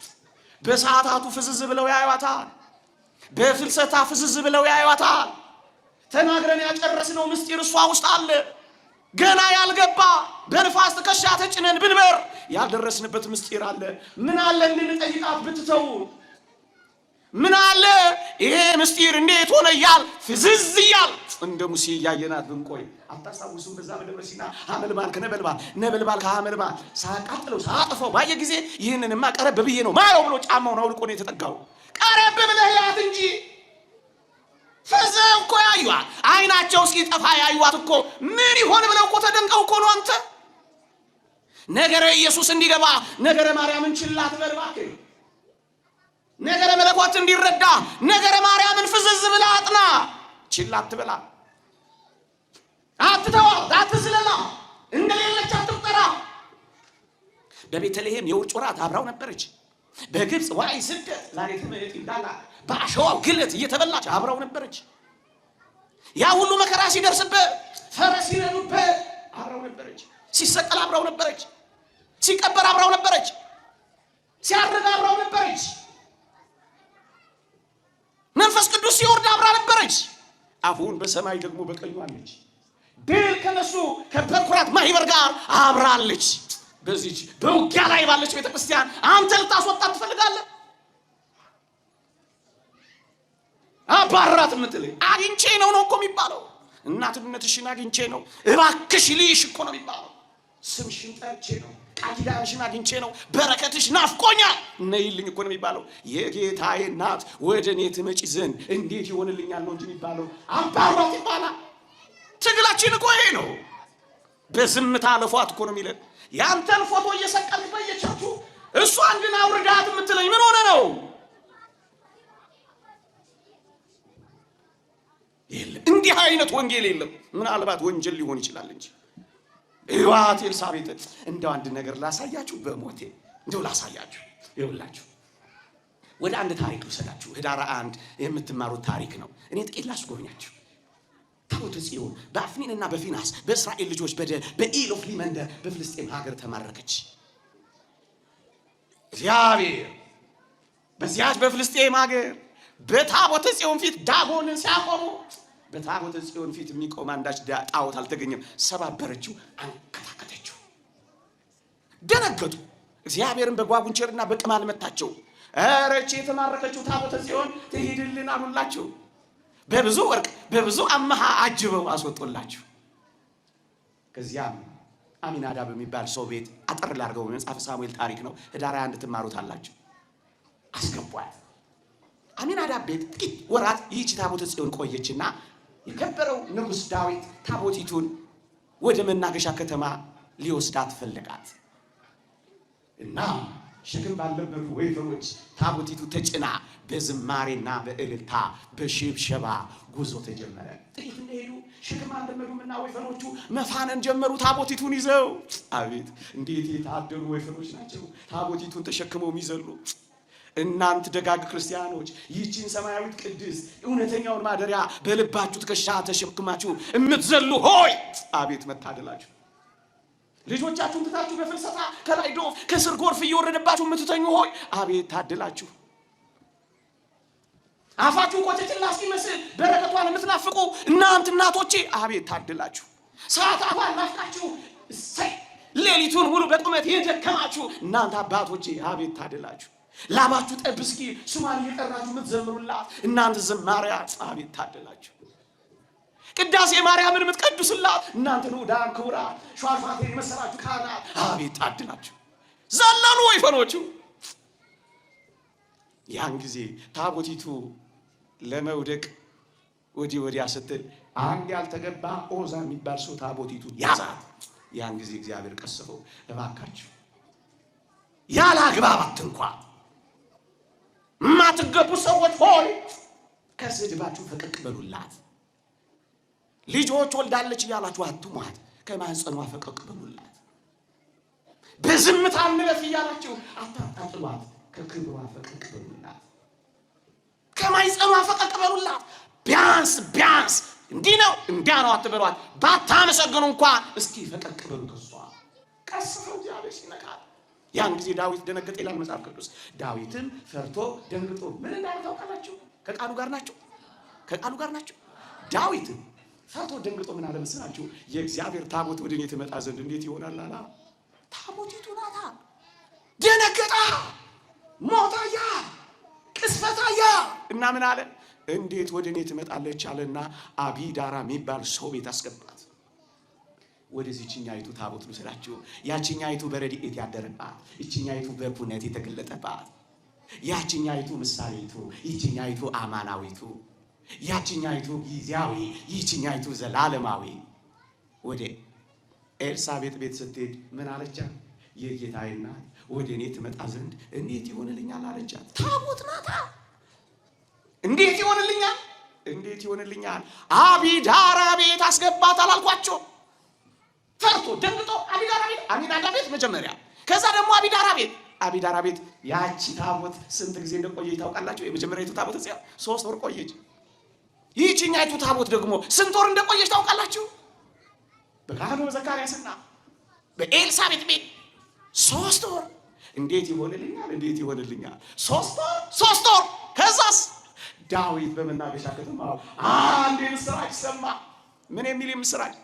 በሰዓታቱ ፍዝዝ ብለው ያዩዋታል። በፍልሰታ ፍዝዝ ብለው ያዩዋታል። ተናግረን ያጨረስነው ምስጢር እሷ ውስጥ አለ። ገና ያልገባ በንፋስ ትከሻ ተጭነን ብንበር ያልደረስንበት ምስጢር አለ። ምን አለ እንድንጠይቃት ብትተው፣ ምን አለ ይሄ ምስጢር እንዴት ሆነ እያል ፍዝዝ እያል እንደ ሙሴ እያየናት ብንቆይ። አታስታውሱም? በዛ በደብረ ሲና ሐመልማል ከነበልባል ነበልባል ከሐመልማል ሳቃጥለው ሳጥፈው ባየ ጊዜ ይህንንማ ቀረብ ብዬ ነው ማየው ብሎ ጫማውን አውልቆ ነው የተጠጋው። ቀረብ ብለህ ያት እንጂ ፈዘው እኮ ያዩዋት፣ አይናቸው እስኪጠፋ ያዩዋት እኮ ምን ይሆን ብለው እኮ ተደንቀው እኮ ነው። አንተ ነገረ ኢየሱስ እንዲገባ ነገረ ማርያምን ችላ ትበል እባክህ። ነገረ መለኮት እንዲረዳ ነገረ ማርያምን ፍዝዝ ብላ አጥና፣ ችላ አትበላ፣ አትተዋት፣ አትዝለላ፣ እንደሌለች አትቁጠራ። በቤተልሔም የውርጭ ወራት አብራው ነበረች። በግብፅ ዋይ ስደት ዛሬ ትምህርት እንዳላ በአሸዋው ግለት እየተበላች አብራው ነበረች። ያ ሁሉ መከራ ሲደርስበት ፈረስ ሲነዱበት አብራው ነበረች። ሲሰቀል አብራው ነበረች። ሲቀበር አብራው ነበረች። ሲያርግ አብራው ነበረች። መንፈስ ቅዱስ ሲወርድ አብራ ነበረች። አሁን በሰማይ ደግሞ በቀኙ አለች። ድል ከነሱ ከበኩራት ማህበር ጋር አብራለች። በዚች በውጊያ ላይ ባለች ቤተክርስቲያን አንተ ልታስወጣት ትፈልጋለህ? አባራት የምትልህ አግኝቼ ነው ነው እኮ የሚባለው። እናትነትሽን አግኝቼ ነው እባክሽ ልይሽ እኮ ነው የሚባለው። ስምሽን ጠርቼ ነው፣ ቃል ኪዳንሽን አግኝቼ ነው፣ በረከትሽ ናፍቆኛል ነይልኝ እኮ ነው የሚባለው። የጌታዬ እናት ወደ እኔ ትመጪ ዘንድ እንዴት ይሆንልኛል ነው እንጂ የሚባለው። አባሯት ይባላል። ትግላችን እኮ ይሄ ነው። በዝምታ አለፏት እኮ ነው የሚለን። ያንተን ፎቶ እየሰቀልክ በየቸርቹ እሷን ግን አውርዳት የምትለኝ ምን ሆነ ነው? የለም እንዲህ አይነት ወንጌል የለም። ምናልባት ወንጀል ሊሆን ይችላል እንጂ እዋት ኤልሳቤጥ፣ እንደው አንድ ነገር ላሳያችሁ፣ በሞቴ እንደው ላሳያችሁ። ይኸውላችሁ ወደ አንድ ታሪክ ልውሰዳችሁ። ህዳር 1 የምትማሩት ታሪክ ነው። እኔ ጥቂት ላስጎብኛችሁ። ታቦተ ጽዮን በአፍኒንና በፊናስ በእስራኤል ልጆች በደል በኢሎፍሊ መንደር በፍልስጤም ሀገር ተማረከች። እግዚአብሔር በዚያች በፍልስጤም ሀገር በታቦተ ጽዮን ፊት ዳጎንን ሲያቆሙ በታቦተ ጽዮን ፊት የሚቆም አንዳች ጣዖት አልተገኘም። ሰባበረችው፣ አንከታከተችው። ደነገጡ። እግዚአብሔርን በጓጉንቸርና በቅማል መታቸው። ኧረ ይህች የተማረከችው ታቦተ ጽዮን ትሂድልን አሉላቸው። በብዙ ወርቅ በብዙ አመሃ አጅበው አስወጡላችሁ። ከዚያም አሚናዳብ የሚባል ሰው ቤት አጠር ላድርገው፣ መጽሐፈ ሳሙኤል ታሪክ ነው። ህዳር 21 ትማሩታላችሁ። አስገቧት። አሚናዳብ ቤት ጥቂት ወራት ይህች ታቦተ ጽዮን ቆየችና የከበረው ንጉሥ ዳዊት ታቦቲቱን ወደ መናገሻ ከተማ ሊወስዳት ፈለጋት እና ሸክም ባልለመዱ ወይፈኖች ታቦቲቱ ተጭና በዝማሬና በእልልታ በሽብሸባ ጉዞ ተጀመረ። ጥቂት እንደሄዱ ሸክም አልለመዱምና ወይፈኖቹ መፋነን ጀመሩ። ታቦቲቱን ይዘው አቤት እንዴት የታደሉ ወይፈኖች ናቸው! ታቦቲቱን ተሸክመው የሚዘሉ። እናንት ደጋግ ክርስቲያኖች፣ ይህችን ሰማያዊት ቅድስት እውነተኛውን ማደሪያ በልባችሁ ትከሻ ተሸክማችሁ የምትዘሉ ሆይ፣ አቤት መታደላችሁ! ልጆቻችሁን ትታችሁ በፍልሰታ ከላይ ዶፍ ከስር ጎርፍ እየወረደባችሁ የምትተኙ ሆይ፣ አቤት ታደላችሁ! አፋችሁ ቆጨጭላ እስኪመስል በረከቷን የምትናፍቁ እናንት እናቶቼ፣ አቤት ታደላችሁ! ሰዓታቷን ናፍቃችሁ እሰይ ሌሊቱን ሙሉ በቁመት የደከማችሁ እናንተ አባቶቼ፣ አቤት ታደላችሁ! ላባችሁ ጠብ እስኪ ስሟን እየጠራችሁ የምትዘምሩላት እናንተ ዘማሪያት፣ አቤት ታደላችሁ! ቅዳሴ ማርያምን የምትቀድሱላት እናንተ ንዑዳን ክቡራት ሿሿቴን የመሰላችሁ ካህናት፣ አቤት ታድላችሁ! ዘለሉ ወይፈኖቹ። ያን ጊዜ ታቦቲቱ ለመውደቅ ወዲህ ወዲያ ስትል አንድ ያልተገባ ኦዛ የሚባል ሰው ታቦቲቱ ያዛት። ያን ጊዜ እግዚአብሔር ቀሰፈው። እባካችሁ ያለ አግባብ አትንኳት። የማትገቡ ሰዎች ሆይ፣ ከስድባችሁ ፈቀቅ በሉላት። ልጆች ወልዳለች እያላችሁ አትሟት። ከማህፀኗ ፈቀቅ በሉላት። በዝምታ እንለፍ እያላችሁ አታጣጥሏት። ከክብሯ ፈቀቅ በሉላት። ከማህፀኗ ፈቀቅ በሉላት። ቢያንስ ቢያንስ እንዲህ ነው እንዲያ ነው አትበሏት። ባታመሰግኑ እንኳን እስኪ ፈቀቅ በሉ ከሷ። ቀስፈው እግዚአብሔር ሲነካት ያን ጊዜ ዳዊት ደነገጠ ይላል መጽሐፍ ቅዱስ። ዳዊትም ፈርቶ ደንግጦ ምን እንዳለ ታውቃላችሁ? ከቃሉ ጋር ናቸው። ከቃሉ ጋር ናቸው። ዳዊትም ፈርቶ ደንግጦ ምን አለ መሰላችሁ? የእግዚአብሔር ታቦት ወደ እኔ ትመጣ ዘንድ እንዴት ይሆናል አላ። ታቦቲቱ ናታ። ደነገጣ፣ ሞታያ፣ ቅስፈታያ እና ምን አለ? እንዴት ወደ እኔ ትመጣለች አለና አቢዳራ የሚባል ሰው ቤት አስገባት። ወደዚህችኛይቱ ታቦት ልውሰዳችሁ። ያችኛይቱ በረድኤት ያደረባት፣ ይችኛይቱ በኩነት የተገለጠባት፣ ያችኛይቱ ምሳሌቱ፣ ይችኛይቱ አማናዊቱ፣ ያችኛይቱ ጊዜያዊ፣ ይችኛይቱ ዘላለማዊ። ወደ ኤልሳቤጥ ቤት ስትሄድ ምን አለቻት? የጌታዬ እናት ወደ እኔ ትመጣ ዘንድ እንዴት ይሆንልኛል አለቻት። ታቦት ናታ። እንዴት ይሆንልኛል? እንዴት ይሆንልኛል? አቢዳራ ቤት አስገባት አላልኳቸው? ፈርቶ ደንግጦ አቢዳራ ቤት፣ አሚናዳ ቤት መጀመሪያ፣ ከዛ ደግሞ አቢዳራ ቤት። አቢዳራ ቤት ያቺ ታቦት ስንት ጊዜ እንደቆየች ታውቃላችሁ? የመጀመሪያይቱ ታቦት እዚያ 3 ወር ቆየች። ይህችኛይቱ ታቦት ደግሞ ስንት ወር እንደቆየች ታውቃላችሁ? በካህኑ በዘካርያስና በኤልሳቤጥ ቤት 3 ወር። እንዴት ይሆንልኛል? እንዴት ይሆንልኛል? 3 ወር፣ 3 ወር። ከዛስ ዳዊት በመናገሻ ከተማ አንድ የምስራች ሰማ። ምን የሚል የምስራች?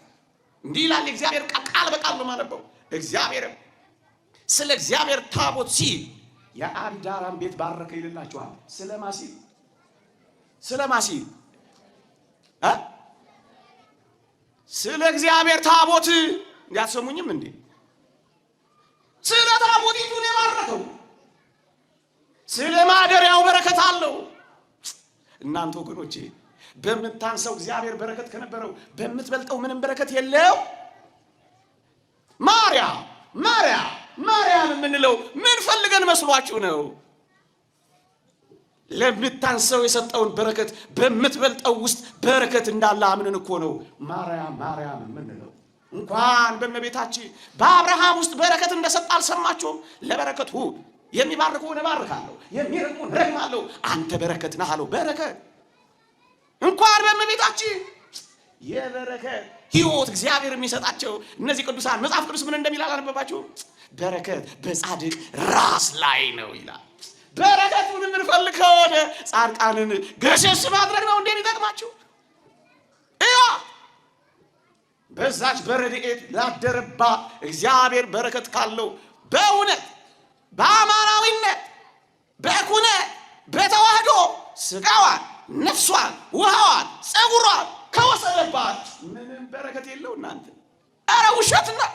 እንዲህ ይላል የእግዚአብሔር ቃል፣ ቃል በቃል ነው የማነበው። እግዚአብሔርም ስለ እግዚአብሔር ታቦት ሲል የአቢዳራን ቤት ባረከ ይልላችኋል። ስለማ ሲል? ስለማ ሲል? ስለ እግዚአብሔር ታቦት። እንዲያትሰሙኝም እንዴ? ስለ ታቦቲቱ ነው የባረከው። ስለ ማደሪያው በረከት አለው። እናንተ ወገኖቼ፣ በምታንሰው እግዚአብሔር በረከት ከነበረው በምትበልጠው ምንም በረከት የለው። ማርያም፣ ማርያም፣ ማርያም የምንለው ምን ፈልገን መስሏችሁ ነው? ለምታንሰው የሰጠውን በረከት በምትበልጠው ውስጥ በረከት እንዳለ አምነን እኮ ነው ማርያም፣ ማርያም የምንለው። እንኳን በእመቤታችን በአብርሃም ውስጥ በረከት እንደሰጠ አልሰማችሁም? ለበረከቱ የሚባርኩህን እባርካለሁ፣ የሚረግሙህን እረግማለሁ፣ አንተ በረከት ነህ አለው። በረከት እንኳን በእመቤታችን የበረከት ሕይወት እግዚአብሔር የሚሰጣቸው እነዚህ ቅዱሳን መጽሐፍ ቅዱስ ምን እንደሚል አላነበባችሁም? በረከት በጻድቅ ራስ ላይ ነው ይላል። በረከቱን የምንፈልግ ከሆነ ጻድቃንን ገሸሽ ማድረግ ነው እንዴ የሚጠቅማችሁ? እያ በዛች በረድኤት ላደረባ እግዚአብሔር በረከት ካለው በእውነት በአማናዊነት በኩነት በተዋህዶ ስጋዋን፣ ነፍሷን፣ ውሃዋን፣ ፀጉሯን ከወሰደባት ምንም በረከት የለው እናንተ። ኧረ ውሸት ነው።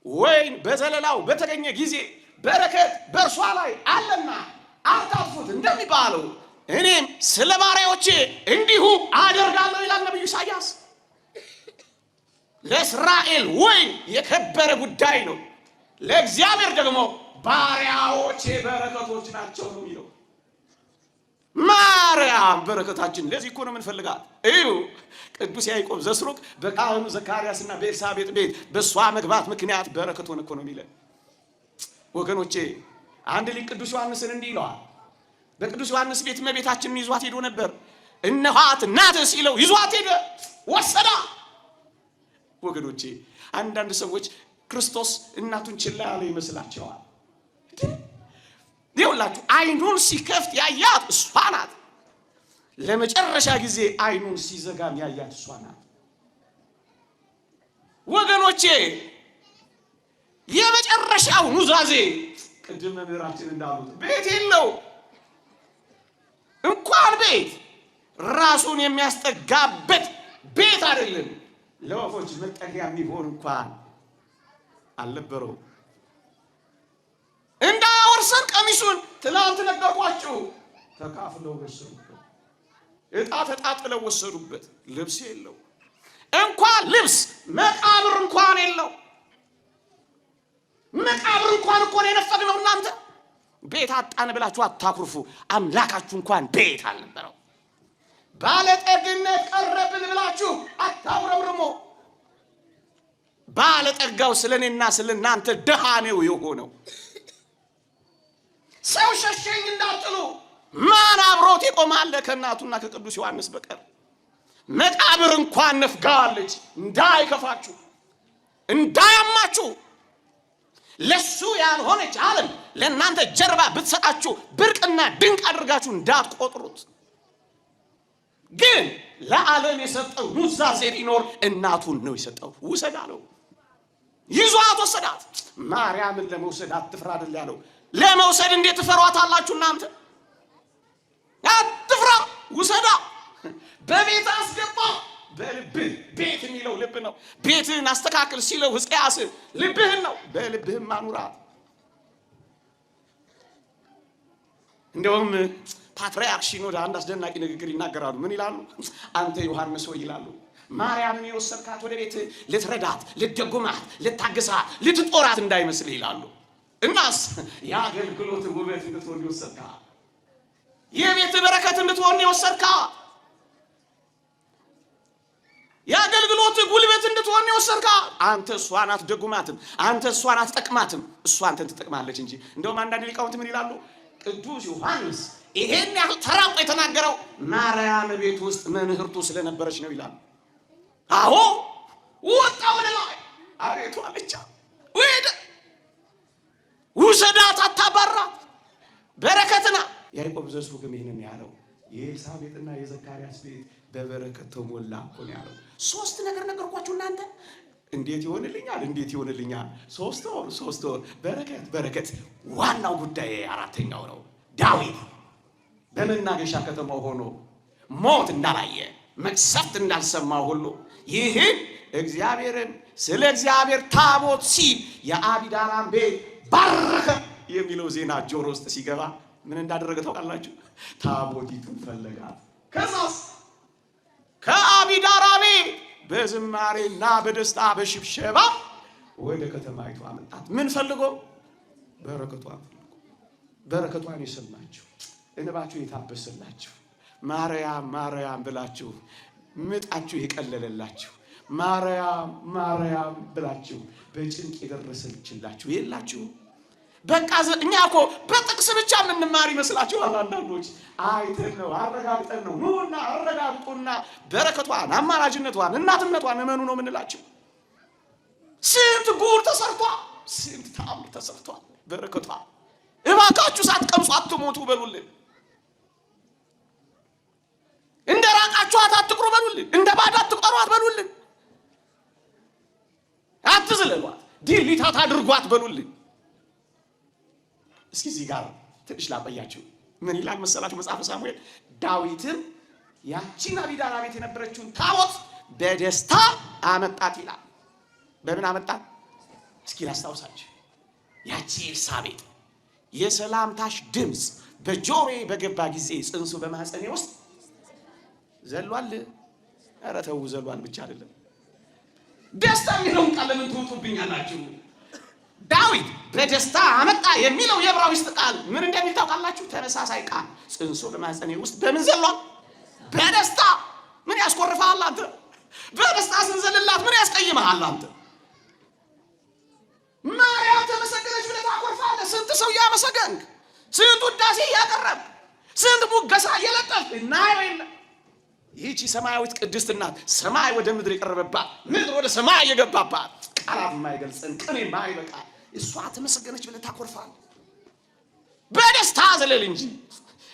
ወይን በዘለላው በተገኘ ጊዜ በረከት በእርሷ ላይ አለና አታጥፉት እንደሚባለው እኔም ስለ ባሪያዎቼ እንዲሁ አደርጋለሁ ይላል ነቢዩ ኢሳያስ። ለእስራኤል ወይን የከበረ ጉዳይ ነው፣ ለእግዚአብሔር ደግሞ ባሪያዎቼ በረከቶች ናቸው ነው የሚለው። ማርያም በረከታችን። ለዚህ እኮ ነው የምንፈልጋት። እዩ ቅዱስ ያዕቆብ ዘስሩግ በካህኑ ዘካርያስና በኤልሳቤጥ ቤት በእሷ መግባት ምክንያት በረከት ሆነ እኮ ነው የሚለን። ወገኖቼ አንድ ሊቅ ቅዱስ ዮሐንስን እንዲህ ይለዋል። በቅዱስ ዮሐንስ ቤት እመቤታችንን ይዟት ሄዶ ነበር። እነኋት እናትህ ሲለው ይዟት ሄደ፣ ወሰዳ። ወገኖቼ አንዳንድ ሰዎች ክርስቶስ እናቱን ችላ ያለ ይመስላቸዋል። ይኸውላችሁ አይኑን ሲከፍት ያያት እሷ ናት። ለመጨረሻ ጊዜ አይኑን ሲዘጋም ያያት እሷ ናት። ወገኖቼ የመጨረሻው ኑዛዜ ቅድም መምህራችን እንዳሉት ቤት የለው እንኳን ቤት ራሱን የሚያስጠጋበት ቤት አይደለም፣ ለወፎች መጠጊያ የሚሆን እንኳን አልነበረው። እንዳያወርሰን ቀሚሱን ትናንት ነገርኳችሁ። ተካፍለው ወሰዱበት፣ ዕጣ ተጣጥለው ወሰዱበት። ልብስ የለው እንኳን ልብስ መቃብር እንኳን የለው። መቃብር እንኳን እኮ ነው የነፈግነው። እናንተ ቤት አጣን ብላችሁ አታኩርፉ። አምላካችሁ እንኳን ቤት አልነበረው። ባለጠግነት ቀረብን ብላችሁ አታጉረምርሙ። ባለጠጋው ስለ እኔና ስለ እናንተ ድሃ ነው የሆነው። ሰው ሸሸኝ እንዳትሉ ማን አብሮት ይቆማል ከእናቱና ከቅዱስ ዮሐንስ በቀር? መቃብር እንኳን ነፍጋዋለች። እንዳይከፋችሁ እንዳያማችሁ ለሱ ያልሆነች ዓለም ለእናንተ ጀርባ ብትሰጣችሁ ብርቅና ድንቅ አድርጋችሁ እንዳትቆጥሩት። ግን ለዓለም የሰጠው ኑዛዜ ቢኖር እናቱን ነው የሰጠው። ውሰድ አለው። ይዟት ወሰዳት። ማርያምን ለመውሰድ አትፍራ አይደል ያለው። ለመውሰድ እንዴት ትፈሯታላችሁ እናንተ? አትፍራ፣ ውሰዳ፣ በቤት አስገባ። በልብህ ቤት የሚለው ልብ ነው። ቤትህን አስተካክል ሲለው ሕዝቅያስ ልብህን ነው፣ በልብህም አኑራት። እንደውም ፓትርያርክ ሺኖዳ አንድ አስደናቂ ንግግር ይናገራሉ። ምን ይላሉ? አንተ ዮሐንስ ሆይ ይላሉ፣ ማርያምን የወሰድካት ወደ ቤት ልትረዳት፣ ልትደጉማት፣ ልታግሳት፣ ልትጦራት እንዳይመስልህ ይላሉ። እናስ የአገልግሎት ውበት እንድትሆን የወሰድካት፣ የቤት በረከት እንድትሆን የወሰድካት፣ የአገልግሎት ጉልበት እንድትሆን የወሰድካት። አንተ እሷን አትደጉማትም፣ አንተ እሷን አትጠቅማትም፣ እሷ አንተን ትጠቅማለች እንጂ። እንደውም አንዳንድ ሊቃውንት ምን ይላሉ? ቅዱስ ዮሐንስ ይሄን ያህል ተራቆ የተናገረው ማርያም ቤት ውስጥ መምህርቱ ስለነበረች ነው ይላሉ። አዎ ወጣ ወደ ላይ አቤቱ አለቻ ወደ ውሰዳት፣ አታባራት፣ በረከትና ያዕቆብ ዘስሩግም ይህንን ያለው የኤልሳቤጥና የዘካርያስ ቤት በበረከት ተሞላ እኮ ነው ያለው። ሶስት ነገር ነገርኳችሁ እናንተ። እንዴት ይሆንልኛል? እንዴት ይሆንልኛል? 3 ወር 3 ወር በረከት በረከት። ዋናው ጉዳይ አራተኛው ነው። ዳዊት በመናገሻ ከተማው ሆኖ ሞት እንዳላየ መቅሰፍት እንዳልሰማ ሁሉ ይህን እግዚአብሔርን ስለ እግዚአብሔር ታቦት ሲል የአቢዳራን ቤት ባረከ የሚለው ዜና ጆሮ ውስጥ ሲገባ ምን እንዳደረገ ታውቃላችሁ? ታቦቲቱን ፈለጋት። ከዛስ ከአቢዳራ ቤት በዝማሬና በደስታ በሽብሸባ ወደ ከተማይቱ አመጣት። ምን ፈልጎ? በረከቷን ፈልጎ። በረከቷን የሰማችሁ እንባችሁ የታበሰላችሁ ማርያም ማርያም ብላችሁ ምጣችሁ የቀለለላችሁ ማርያም ማርያም ብላችሁ በጭንቅ የደረሰችላችሁ የላችሁ? በቃ እኛ እኮ በጥቅስ ብቻ የምንማር ይመስላችኋል አንዳንዶች። አይተን ነው አረጋግጠን ነው። ኑና አረጋግጡና በረከቷን፣ አማላጅነቷን፣ እናትነቷን እመኑ ነው የምንላችሁ። ስንት ጉድ ተሰርቷል፣ ስንት ተአምር ተሰርቷል። በረከቷ እባካችሁ ሳትቀምሱ አትሞቱ በሉልን። እንደ ራቃችኋት አትቅሩ በሉልን። እንደ ባዳ አትቁጠሯት በሉልን። አትዝለሏት፣ ዲሊታት አድርጓት በሉልን። እስኪ እዚህ ጋር ትንሽ ላቆያችሁ። ምን ይላል መሰላችሁ መጽሐፈ ሳሙኤል? ዳዊትም ያቺን አቢዳራ ቤት የነበረችውን ታቦት በደስታ አመጣት ይላል። በምን አመጣት? እስኪ ላስታውሳችሁ፣ ያቺ ኤልሳቤጥ የሰላምታሽ ድምፅ በጆሮዬ በገባ ጊዜ ጽንሱ በማህፀኔ ውስጥ ዘሏል። ኧረ ተው፣ ዘሏል ብቻ አይደለም። ደስታ የሚለውን ቃል ለምን ትውጡብኛላችሁ? ዳዊት በደስታ አመጣ የሚለው የዕብራይስጥ ቃል ምን እንደሚል ታውቃላችሁ? ተመሳሳይ ቃል ጽንሱ በማህፀኔ ውስጥ በምን ዘሏል? በደስታ። ምን ያስኮርፍሃል አንተ? በደስታ ስንዘልላት ምን ያስቀይምሃል አንተ? ማርያም ተመሰገነች ብለህ ታኮርፋለህ? ስንት ሰው እያመሰገንክ፣ ስንት ውዳሴ እያቀረብክ፣ ስንት ሙገሳ እየለጠፍክ እናየው የለ። ይህቺ ሰማያዊት ቅድስት እናት፣ ሰማይ ወደ ምድር የቀረበባት፣ ምድር ወደ ሰማይ የገባባት፣ ቃላት የማይገልጽን ቅኔ የማይበቃ እሷ ተመሰገነች ብለህ ታኮርፋለህ። በደስታ ዘለል እንጂ።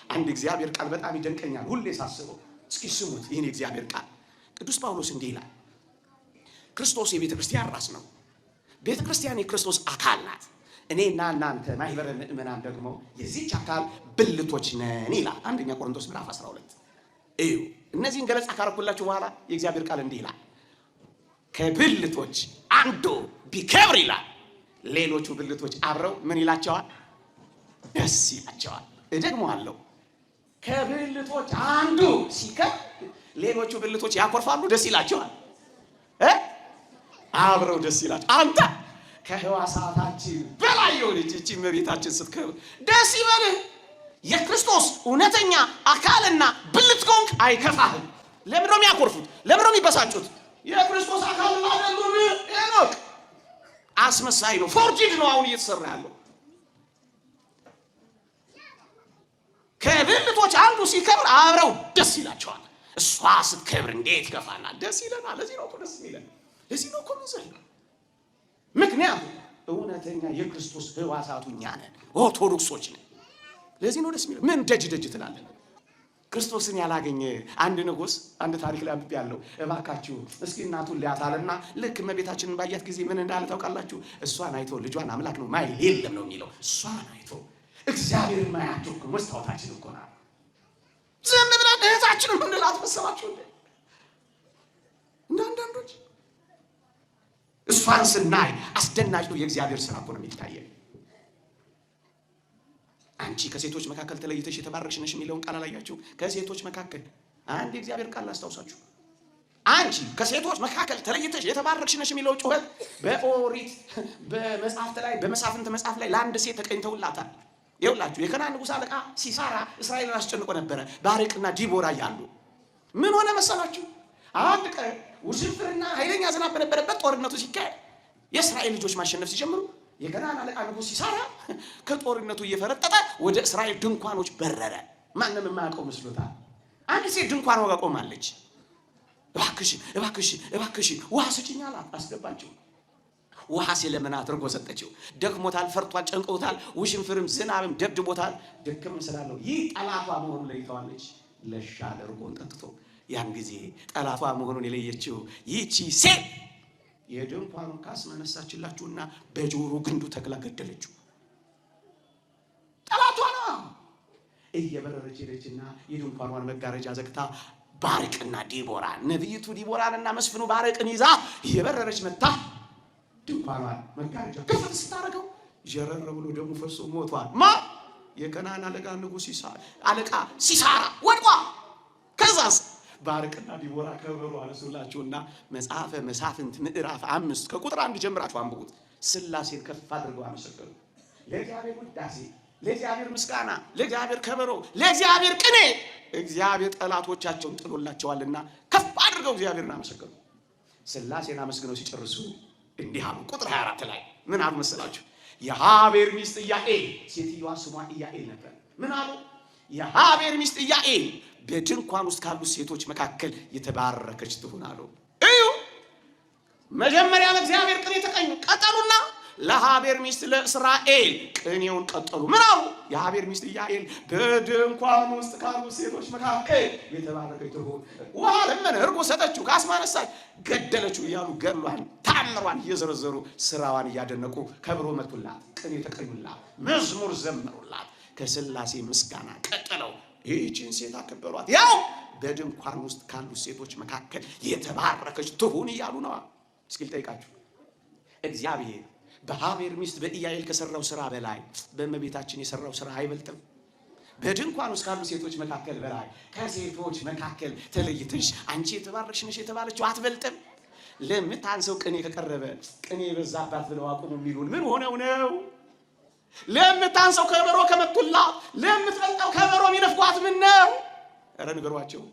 አንድ እግዚአብሔር ቃል በጣም ይደንቀኛል ሁሌ ሳስበው። እስኪ ስሙት ይህን የእግዚአብሔር ቃል። ቅዱስ ጳውሎስ እንዲህ ይላል፣ ክርስቶስ የቤተ ክርስቲያን ራስ ነው። ቤተ ክርስቲያን የክርስቶስ አካል ናት። እኔና እናንተ ማህበረ ምእመናን ደግሞ የዚች አካል ብልቶች ነን ይላል። አንደኛ ቆሮንቶስ ምዕራፍ 12 እዩ። እነዚህን ገለጻ ካረኩላችሁ በኋላ የእግዚአብሔር ቃል እንዲህ ይላል፣ ከብልቶች አንዱ ቢከብር ይላል፣ ሌሎቹ ብልቶች አብረው ምን ይላቸዋል? ደስ ይላቸዋል። እደግመዋለሁ። ከብልቶች አንዱ ሲከብር ሌሎቹ ብልቶች ያኮርፋሉ፣ ደስ ይላቸዋል። አብረው ደስ ይላቸው። አንተ ከህዋሳታችን በላይ የሆነች እቺ እመቤታችን ስትከብር ደስ ይበልህ። የክርስቶስ እውነተኛ አካልና ብልት ከሆንክ አይከፋህም። ለምን ነው የሚያኮርፉት? ለምን ነው የሚበሳጩት? የክርስቶስ አካል አይደሉም። ሄኖክ አስመሳይ ነው፣ forged ነው አሁን እየተሰራ ያለው። ከብልቶች አንዱ ሲከብር አብረው ደስ ይላቸዋል። እሷ ስትከብር እንዴት ይከፋናል? ደስ ይለናል። ለዚህ ነው እኮ ደስ የሚለን። ለዚህ ነው እኮ የምንዘለው። ምክንያቱም እውነተኛ የክርስቶስ ህዋሳቱ እኛ ነን፣ ኦርቶዶክሶች ነን። ለዚህ ነው ደስ የሚለው። ምን ደጅ ደጅ ትላለህ? ክርስቶስን ያላገኘ አንድ ንጉሥ አንድ ታሪክ ላይ አንብቤ ያለው፣ እባካችሁ እስኪ እናቱን ሊያታልና ልክ እመቤታችንን ባያት ጊዜ ምን እንዳለ ታውቃላችሁ? እሷን አይቶ ልጇን አምላክ ነው ማይል የለም ነው የሚለው። እሷን አይቶ እግዚአብሔርን ማያቸው እኮ መስታወታችን እኮ ናት። ዝም ብለን እህታችንን ምንላት መሰላችሁ እንዴ? እንደ አንዳንዶች እሷን ስናይ አስደናቂው የእግዚአብሔር ስራ እኮ ነው የሚታየን። አንቺ ከሴቶች መካከል ተለይተሽ የተባረክሽ ነሽ የሚለውን ቃል አላያችሁ? ከሴቶች መካከል አንድ የእግዚአብሔር ቃል ላስታውሳችሁ። አንቺ ከሴቶች መካከል ተለይተሽ የተባረክሽ ነሽ የሚለው ጩኸት በኦሪት በመጽሐፍት ላይ፣ በመሳፍንት መጽሐፍ ላይ ለአንድ ሴት ተቀኝተውላታል። ይኸውላችሁ የከነዓን ንጉሥ አለቃ ሲሳራ እስራኤልን አስጨንቆ ነበረ፣ ባርቅና ዲቦራ እያሉ። ምን ሆነ መሰላችሁ? አንድ ቀን ውሽንፍርና ኃይለኛ ዝናብ በነበረበት ጦርነቱ ሲካሄድ የእስራኤል ልጆች ማሸነፍ ሲጀምሩ የከነዓን አለቃ ንጉሥ ሲሳራ ከጦርነቱ እየፈረጠጠ ወደ እስራኤል ድንኳኖች በረረ። ማንም የማያውቀው መስሎታል። አንድ ሴት ድንኳን ዋጋ ቆማለች። እባክሽ፣ እባክሽ፣ እባክሽ ውሃ ስጭኝ አላት። አስገባችው። ውሃ ሲለምናት እርጎ ሰጠችው። ደክሞታል፣ ፈርቷል፣ ጨንቆታል። ውሽንፍርም ዝናብም ደብድቦታል። ደክም ስላለው ይህ ጠላቷ መሆኑን ለይተዋለች። ለሻለ እርጎን ጠጥቶ ያን ጊዜ ጠላቷ መሆኑን የለየችው ይህቺ ሴት የድንኳኑን ካስማ ነሳችላችሁና በጆሮ ግንዱ ተክላ ገደለችው። ጠላቷ ነው። እየበረረች ሄደችና የድንኳኗን መጋረጃ ዘግታ ባርቅና ዲቦራ፣ ነቢይቱ ዲቦራንና መስፍኑ ባርቅን ይዛ እየበረረች መታ ድንኳኗን መጋረጃ ክፍት ስታደርገው ዠረር ብሎ ደሙ ፈሶ ሞቷል። ማ? የከነዓን አለቃ ንጉሥ አለቃ ሲሳራ ወድቋ። ከዛስ ባርቅና ዲቦራ ከበሮ አነሱላችሁና መጽሐፈ መሳፍንት ምዕራፍ 5 ከቁጥር 1 ጀምራችሁ አንብቡት። ስላሴን ከፍ አድርገው አመሰገኑ። ለእግዚአብሔር ውዳሴ፣ ለእግዚአብሔር ምስጋና፣ ለእግዚአብሔር ከበሮ፣ ለእግዚአብሔር ቅኔ እግዚአብሔር ጠላቶቻቸውን ጥሎላቸዋልና ከፍ አድርገው እግዚአብሔርን አመሰገኑ። ስላሴን አመስግነው ሲጨርሱ እንዲህ አሉ። ቁጥር 24 ላይ ምን አሉ መሰላችሁ? የሀቤር ሚስት ኢያዔል፣ ሴትዮዋ ስሟ ኢያዔል ነበር። ምን አሉ? የሀቤር ሚስት ኢያዔል በድንኳን ውስጥ ካሉ ሴቶች መካከል የተባረከች ትሁን አሉ። እዩ፣ መጀመሪያ ለእግዚአብሔር ቅኔ ተቀኙ፣ ቀጠሉና ለሀቤር ሚስት ለእስራኤል ቅኔውን ቀጠሉ። ምን አሉ? የሀቤር ሚስት ኢያዔል በድንኳን ውስጥ ካሉ ሴቶች መካከል የተባረከች ትሁን። ውሃ ለመነ፣ እርጎ ሰጠችው፣ ካስማ ነሳች፣ ገደለችው እያሉ ገድሏን ታምሯን እየዘረዘሩ ስራዋን እያደነቁ ከበሮ መቱላት፣ ቅኔ ተቀኙላት፣ መዝሙር ዘመሩላት። ከስላሴ ምስጋና ቀጥለው ይህችን ሴት አከበሯት። ያው በድንኳን ውስጥ ካሉ ሴቶች መካከል የተባረከች ትሁን እያሉ ነዋ። እስኪ ልጠይቃችሁ፣ እግዚአብሔር በሐቤር ሚስት በኢያኤል ከሰራው ስራ በላይ በእመቤታችን የሰራው ስራ አይበልጥም? በድንኳን ውስጥ ካሉ ሴቶች መካከል በላይ ከሴቶች መካከል ተለይተሽ አንቺ የተባረክሽ ነሽ የተባለችው አትበልጥም? ለምታንሰው ቅኔ ከቀረበ ቅኔ የበዛባት ብለው አቁሙ የሚሉን ምን ሆነው ነው? ለምታንሰው ከበሮ ከመቱላት ለምትበልጠው ከበሮ የሚነፍጓት ምን ነው? ኧረ ንገሯቸው።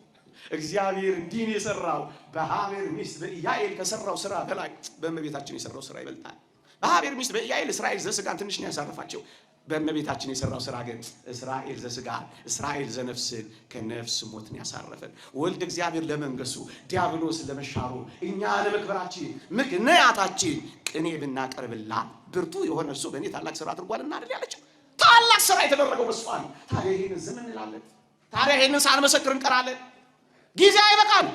እግዚአብሔር እንዲህ ነው የሰራው። በሐቤር ሚስት በኢያኤል ከሰራው ስራ በላይ በእመቤታችን የሰራው ስራ ይበልጣል። በሐቤር ሚስት በኢያኤል እስራኤል ዘስጋን ትንሽ ነው ያሳረፋቸው። በእመቤታችን የሰራው ስራ ግን እስራኤል ዘስጋን እስራኤል ዘነፍስን ከነፍስ ሞትን ያሳረፈን ወልድ እግዚአብሔር ለመንገሱ ዲያብሎስ ለመሻሩ እኛ ለመክበራችን ምክንያታችን ቅኔ ብናቀርብላት ብርቱ የሆነ እርሱ በእኔ ታላቅ ስራ አድርጓልና አይደል ያለችው? ታላቅ ስራ የተደረገው በእሷ ነው። ታዲያ ይህንን ዝም እንላለን? ታዲያ ይህንን ሳንመሰክር እንቀራለን? ጊዜ አይበቃም።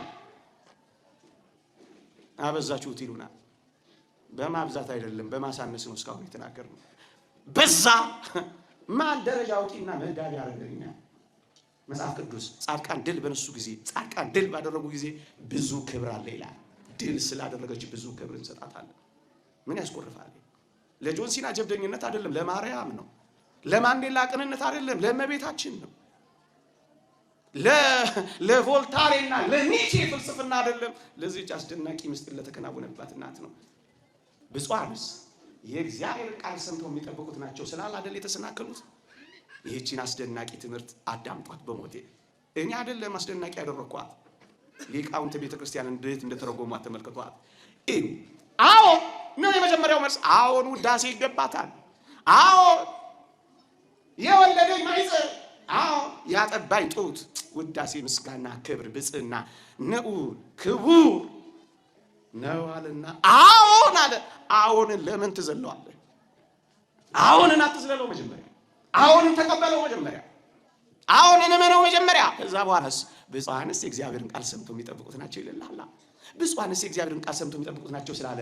አበዛችሁት ይሉናል። በማብዛት አይደለም በማሳነስ ነው እስካሁን የተናገርነው። በዛ ማን ደረጃ አውጪና መዳቢ ያደረገኛ? መጽሐፍ ቅዱስ ጻድቃን ድል በነሱ ጊዜ ጻድቃን ድል ባደረጉ ጊዜ ብዙ ክብር አለ ይላል። ድል ስላደረገች ብዙ ክብር እንሰጣታለን። ምን ያስቆርፋል? ለጆን ሲና ጀብደኝነት አይደለም፣ ለማርያም ነው። ለማንዴላ ቅንነት አይደለም፣ ለእመቤታችን ነው። ለቮልታሬና ለኒቼ ፍልስፍና አይደለም፣ ለዚህች አስደናቂ ምስጢር ለተከናወነባት እናት ነው። ብፁዓንስ የእግዚአብሔር ቃል ሰምተው የሚጠብቁት ናቸው ስላል አይደል የተሰናከሉት። ይህችን አስደናቂ ትምህርት አዳምጧት። በሞቴ እኔ አይደለም አስደናቂ ያደረኳት፣ ሊቃውንተ ቤተ ክርስቲያን እንዴት እንደተረጎሟት ተመልክቷት። እዩ። አዎ ነው የመጀመሪያው መልስ። አዎን ውዳሴ ይገባታል። አዎ የወለደኝ ማኅፀን፣ አዎ ያጠባኝ ጡት፣ ውዳሴ፣ ምስጋና፣ ክብር፣ ብፅዕና ንዑድ ክቡር ነው አለና አዎን አለ። አዎንን ለምን ትዘለዋለህ? አዎንን አትዝለለው። መጀመሪያ አዎንን ተቀበለው። መጀመሪያ አዎንን እመነው መጀመሪያ። ከዛ በኋላስ ብፁዓንስ የእግዚአብሔርን ቃል ሰምተው የሚጠብቁት ናቸው ይልልሃል። ብፁዓንስ የእግዚአብሔርን ቃል ሰምተው የሚጠብቁት ናቸው ስላለ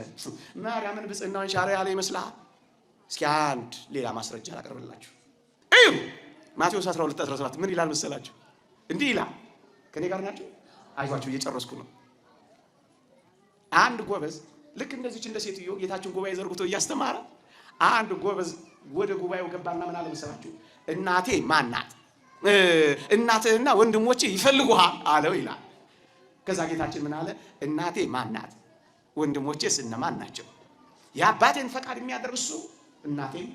ማርያምን ብፅዕናዋን ሻረ ያለ ይመስልሃል? እስኪ አንድ ሌላ ማስረጃ ላቀርብላችሁ። እዩ ማቴዎስ 12 17 ምን ይላል መሰላችሁ? እንዲህ ይላል። ከኔ ጋር ናቸው? አይዟችሁ እየጨረስኩ ነው። አንድ ጎበዝ ልክ እንደዚች እንደ ሴትዮ ጌታችን ጉባኤ ዘርግቶ እያስተማረ አንድ ጎበዝ ወደ ጉባኤው ገባና ምን አለ መሰላችሁ? እናቴ ማን ናት? እናትህና ወንድሞቼ ይፈልጉሃል አለው ይላል። ከዛ ጌታችን ምን አለ? እናቴ ማን ናት? ወንድሞቼስ እነማን ናቸው? የአባቴን ፈቃድ የሚያደርግ እሱ እናቴም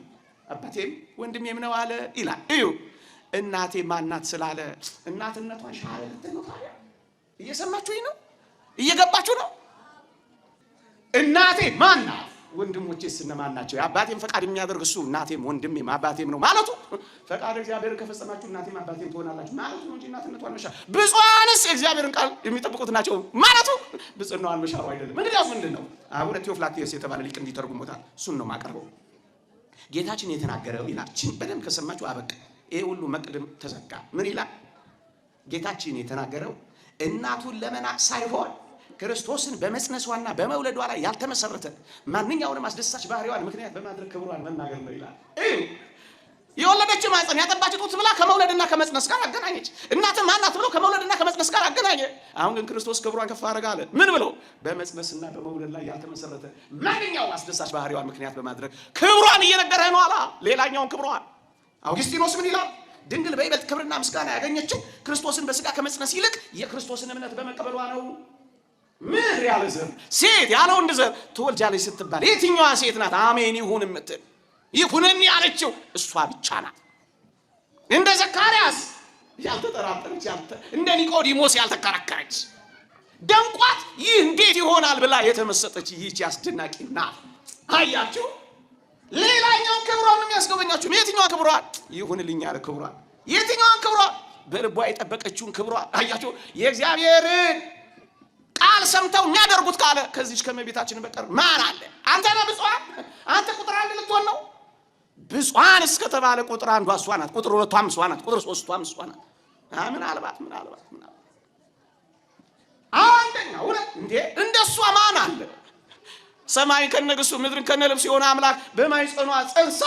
አባቴም ወንድሜም ነው አለ ይላል። እዩ እናቴ ማን ናት ስላለ እናትነቷን ሻረ ልትል ነው። ታዲያ እየሰማችሁኝ ነው? እየገባችሁ ነው? እናቴ ማን ናት? ወንድሞቼስ እነማን ናቸው? የአባቴን ፈቃድ የሚያደርግ እሱ እናቴም ወንድሜም አባቴም ነው ማለቱ ፈቃድ እግዚአብሔርን ከፈጸማችሁ እናቴም አባቴም ትሆናላችሁ ማለቱ ነው እንጂ እናትነቷን መሻር ብፁዓንስ የእግዚአብሔርን ቃል የሚጠብቁት ናቸው ማለቱ ብፅዕናዋን መሻሩ አይደለም። እንግዲያውስ ምንድን ነው? አቡነ ቴዎፍላክቴዎስ የተባለ ሊቅ እንዲተርጉሞታል። እሱን ነው ማቀርበው። ጌታችን የተናገረው ይላል። በደንብ ከሰማችሁ አበቃ። ይሄ ሁሉ መቅድም ተዘጋ። ምን ይላል ጌታችን የተናገረው? እናቱን ለመናቅ ሳይሆን ክርስቶስን በመጽነሷና በመውለዷ ላይ ያልተመሰረተ ማንኛውንም አስደሳች ባህሪዋን ምክንያት በማድረግ ክብሯን መናገር ነው ይላል። እዩ የወለደች ማኅፀን ያጠባች ጡት ብላ ከመውለድና ከመጽነስ ጋር አገናኘች። እናትም ማናት ብሎ ከመውለድና ከመጽነስ ጋር አገናኘ። አሁን ግን ክርስቶስ ክብሯን ከፍ አደረገ አለ። ምን ብሎ? በመጽነስና በመውለድ ላይ ያልተመሰረተ ማንኛውም አስደሳች ባህሪዋን ምክንያት በማድረግ ክብሯን እየነገረህ ነው አላ። ሌላኛውን ክብሯን አውግስጢኖስ ምን ይላል? ድንግል በይበልጥ ክብርና ምስጋና ያገኘችው ክርስቶስን በስጋ ከመጽነስ ይልቅ የክርስቶስን እምነት በመቀበሏ ነው። ምድር ያለ ዘር ሴት ያለ ወንድ ዘር ትወልጃለች ስትባል የትኛዋ ሴት ናት አሜን ይሁን የምትል? ይሁንን ያለችው እሷ ብቻ ናት። እንደ ዘካርያስ ያልተጠራጠረች፣ እንደ ኒቆዲሞስ ያልተከራከረች፣ ደንቋት ይህ እንዴት ይሆናል ብላ የተመሰጠች ይህች አስደናቂ ናት። አያችሁ፣ ሌላኛውን ክብሯን የሚያስጎበኛችሁ የትኛዋ ክብሯን? ይሁንልኝ ያለ ክብሯን። የትኛዋን ክብሯን? በልቧ የጠበቀችውን ክብሯን። አያችሁ፣ የእግዚአብሔርን ቃል ሰምተው የሚያደርጉት ካለ ከዚች ከእመቤታችን በቀር ማን አለ? አንተ ነህ ብፁዓን። አንተ ቁጥር አንድ ልትሆን ነው። ብፁዓን እስከተባለ ቁጥር አንዷ እሷ ናት፣ ቁጥር ሁለቷም እሷ ናት፣ ቁጥር ሶስቷም እሷ ናት። ምናልባት ምናልባት ምናልባት አንደኛ ሁለት እንዴ እንደሷ ማን አለ? ሰማይን ከነግሱ ምድርን ከነልብሱ የሆነ አምላክ በማኅፀኗ ጸንሳ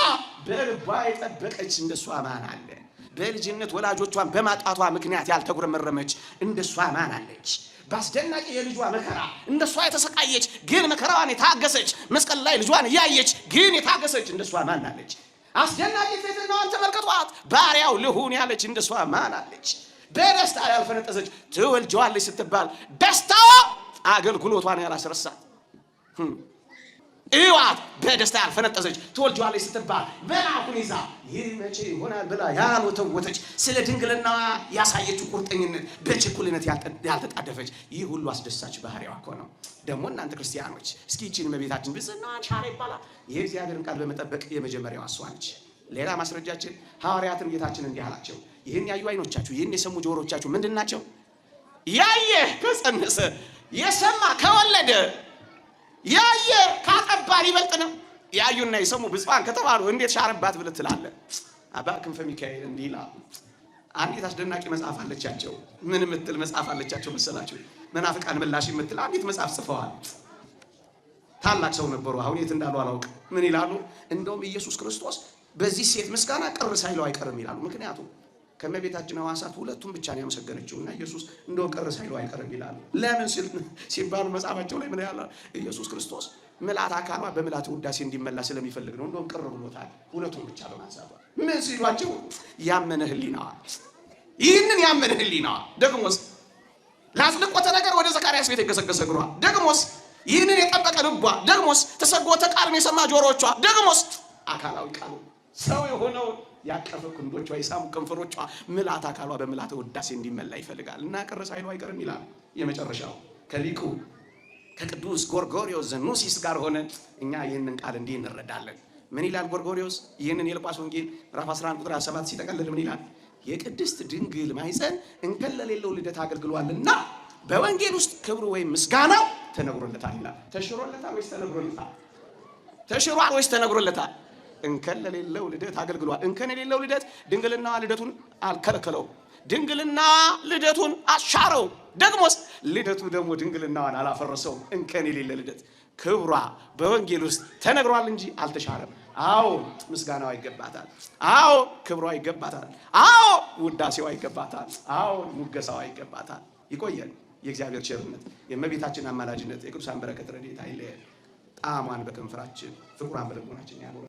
በልቧ የጠበቀች እንደሷ ማን አለ? በልጅነት ወላጆቿን በማጣቷ ምክንያት ያልተጉረመረመች እንደሷ ማን አለች? በአስደናቂ የልጇ መከራ እንደሷ የተሰቃየች ግን መከራዋን የታገሰች፣ መስቀል ላይ ልጇን እያየች ግን የታገሰች እንደሷ ማን አለች? አስደናቂ ትሕትናዋን ተመልከቷት። ባሪያው ልሁን ያለች እንደሷ ማን አለች? በደስታ ያልፈነጠዘች፣ ትወልጀዋለች ስትባል ደስታዋ አገልግሎቷን ያላስረሳት እዋት። በደስታ ያልፈነጠዘች፣ ትወልጀዋለች ስትባል መልአኩን ይዛ ይህ መቼ ይሆናል ብላ ያልወተወተች፣ ስለ ድንግልናዋ ያሳየችው ቁርጠኝነት፣ በችኩልነት ያልተጣደፈች፣ ይህ ሁሉ አስደሳች ባህሪዋ እኮ ነው። ደግሞ እናንተ ክርስቲያኖች እስኪ ይህችን እመቤታችን ብፅዕናዋን ሻረ ይባላል። የእግዚአብሔርን ቃል በመጠበቅ የመጀመሪያዋ እሷ ነች። ሌላ ማስረጃችን ሐዋርያትን ጌታችን እንዲህ አላቸው፣ ይህን ያዩ አይኖቻችሁ፣ ይህን የሰሙ ጆሮቻችሁ ምንድን ናቸው? ያየ ከጸነሰ፣ የሰማ ከወለደ፣ ያየ ካጠባ ሊበልጥ ነው። ያዩና የሰሙ ብፁዓን ከተባሉ እንዴት ሻረባት ብለህ ትላለህ? አባ ክንፈ ሚካኤል እንዲህ ይላሉ። አንዲት አስደናቂ መጽሐፍ አለቻቸው። ምን የምትል መጽሐፍ አለቻቸው መሰላችሁ? መናፍቃን ምላሽ የምትል አንዲት መጽሐፍ ጽፈዋል። ታላቅ ሰው ነበሩ። አሁን የት እንዳሉ አላውቅም። ምን ይላሉ? እንደውም ኢየሱስ ክርስቶስ በዚህ ሴት ምስጋና ቅር ሳይለው አይቀርም ይላሉ። ምክንያቱም ከእመቤታችን ሕዋሳት ሁለቱም ብቻ ነው ያመሰገነችው እና ኢየሱስ እንደው ቅር ሳይለው አይቀርም ይላሉ። ለምን ሲባሉ መጽሐፋቸው ላይ ምን ያለ፣ ኢየሱስ ክርስቶስ ምልአት አካሏ በምልአተ ውዳሴ እንዲመላ ስለሚፈልግ ነው። እንደውም ቅር ብሎታል ሁለቱም ብቻ በማንሳቷ። ምን ሲሏቸው ያመነ ሕሊናዋ፣ ይህንን ያመነ ሕሊናዋ፣ ደግሞስ ላጽድቆተ ነገር ወደ ዘካርያስ ቤት የገሰገሰ እግሯ፣ ደግሞስ ይህንን የጠበቀ ልቧ፣ ደግሞስ ተሰግዎተ ቃልን የሰማ ጆሮቿ፣ ደግሞስ አካላዊ ቃሉ ሰው የሆነውን ያቀፈ ክንዶቿ፣ የሳሙ ከንፈሮቿ፣ ምልአት አካሏ በምልአተ ውዳሴ እንዲመላ ይፈልጋል እና ቅር ሳይለው አይቀርም ይላል። የመጨረሻው ከሊቁ ከቅዱስ ጎርጎርዮስ ዘኑሲስ ጋር ሆነ እኛ ይህንን ቃል እንዲህ እንረዳለን። ምን ይላል ጎርጎርዮስ? ይህንን የሉቃስ ወንጌል ምዕራፍ 11 ቁጥር 7 ሲጠቀልል ምን ይላል? የቅድስት ድንግል ማኅፀን እንከን ለሌለው ልደት አገልግሏልና በወንጌል ውስጥ ክብሩ ወይም ምስጋናው ተነግሮለታል ይላል። ተሽሮለታል ወይስ ተነግሮለታል? ተሽሯል ወይስ ተነግሮለታል? እንከን ለሌለው ልደት አገልግሏል። እንከን የሌለው ልደት፣ ድንግልናዋ ልደቱን አልከለከለውም። ድንግልናዋ ልደቱን አሻረው። ደግሞስ ልደቱ ደግሞ ድንግልናዋን አላፈረሰውም። እንከን የሌለ ልደት ክብሯ በወንጌል ውስጥ ተነግሯል እንጂ አልተሻረም። አዎ ምስጋናዋ ይገባታል። አዎ ክብሯ ይገባታል። አዎ ውዳሴዋ ይገባታል። አዎ ሙገሳዋ ይገባታል። ይቆየን። የእግዚአብሔር ቸርነት፣ የእመቤታችን አማላጅነት፣ የቅዱሳን በረከት ረድኤት አይለየን። ጣዕሟን በከንፈራችን፣ ፍቅሯን በልቦናችን ያኖረን።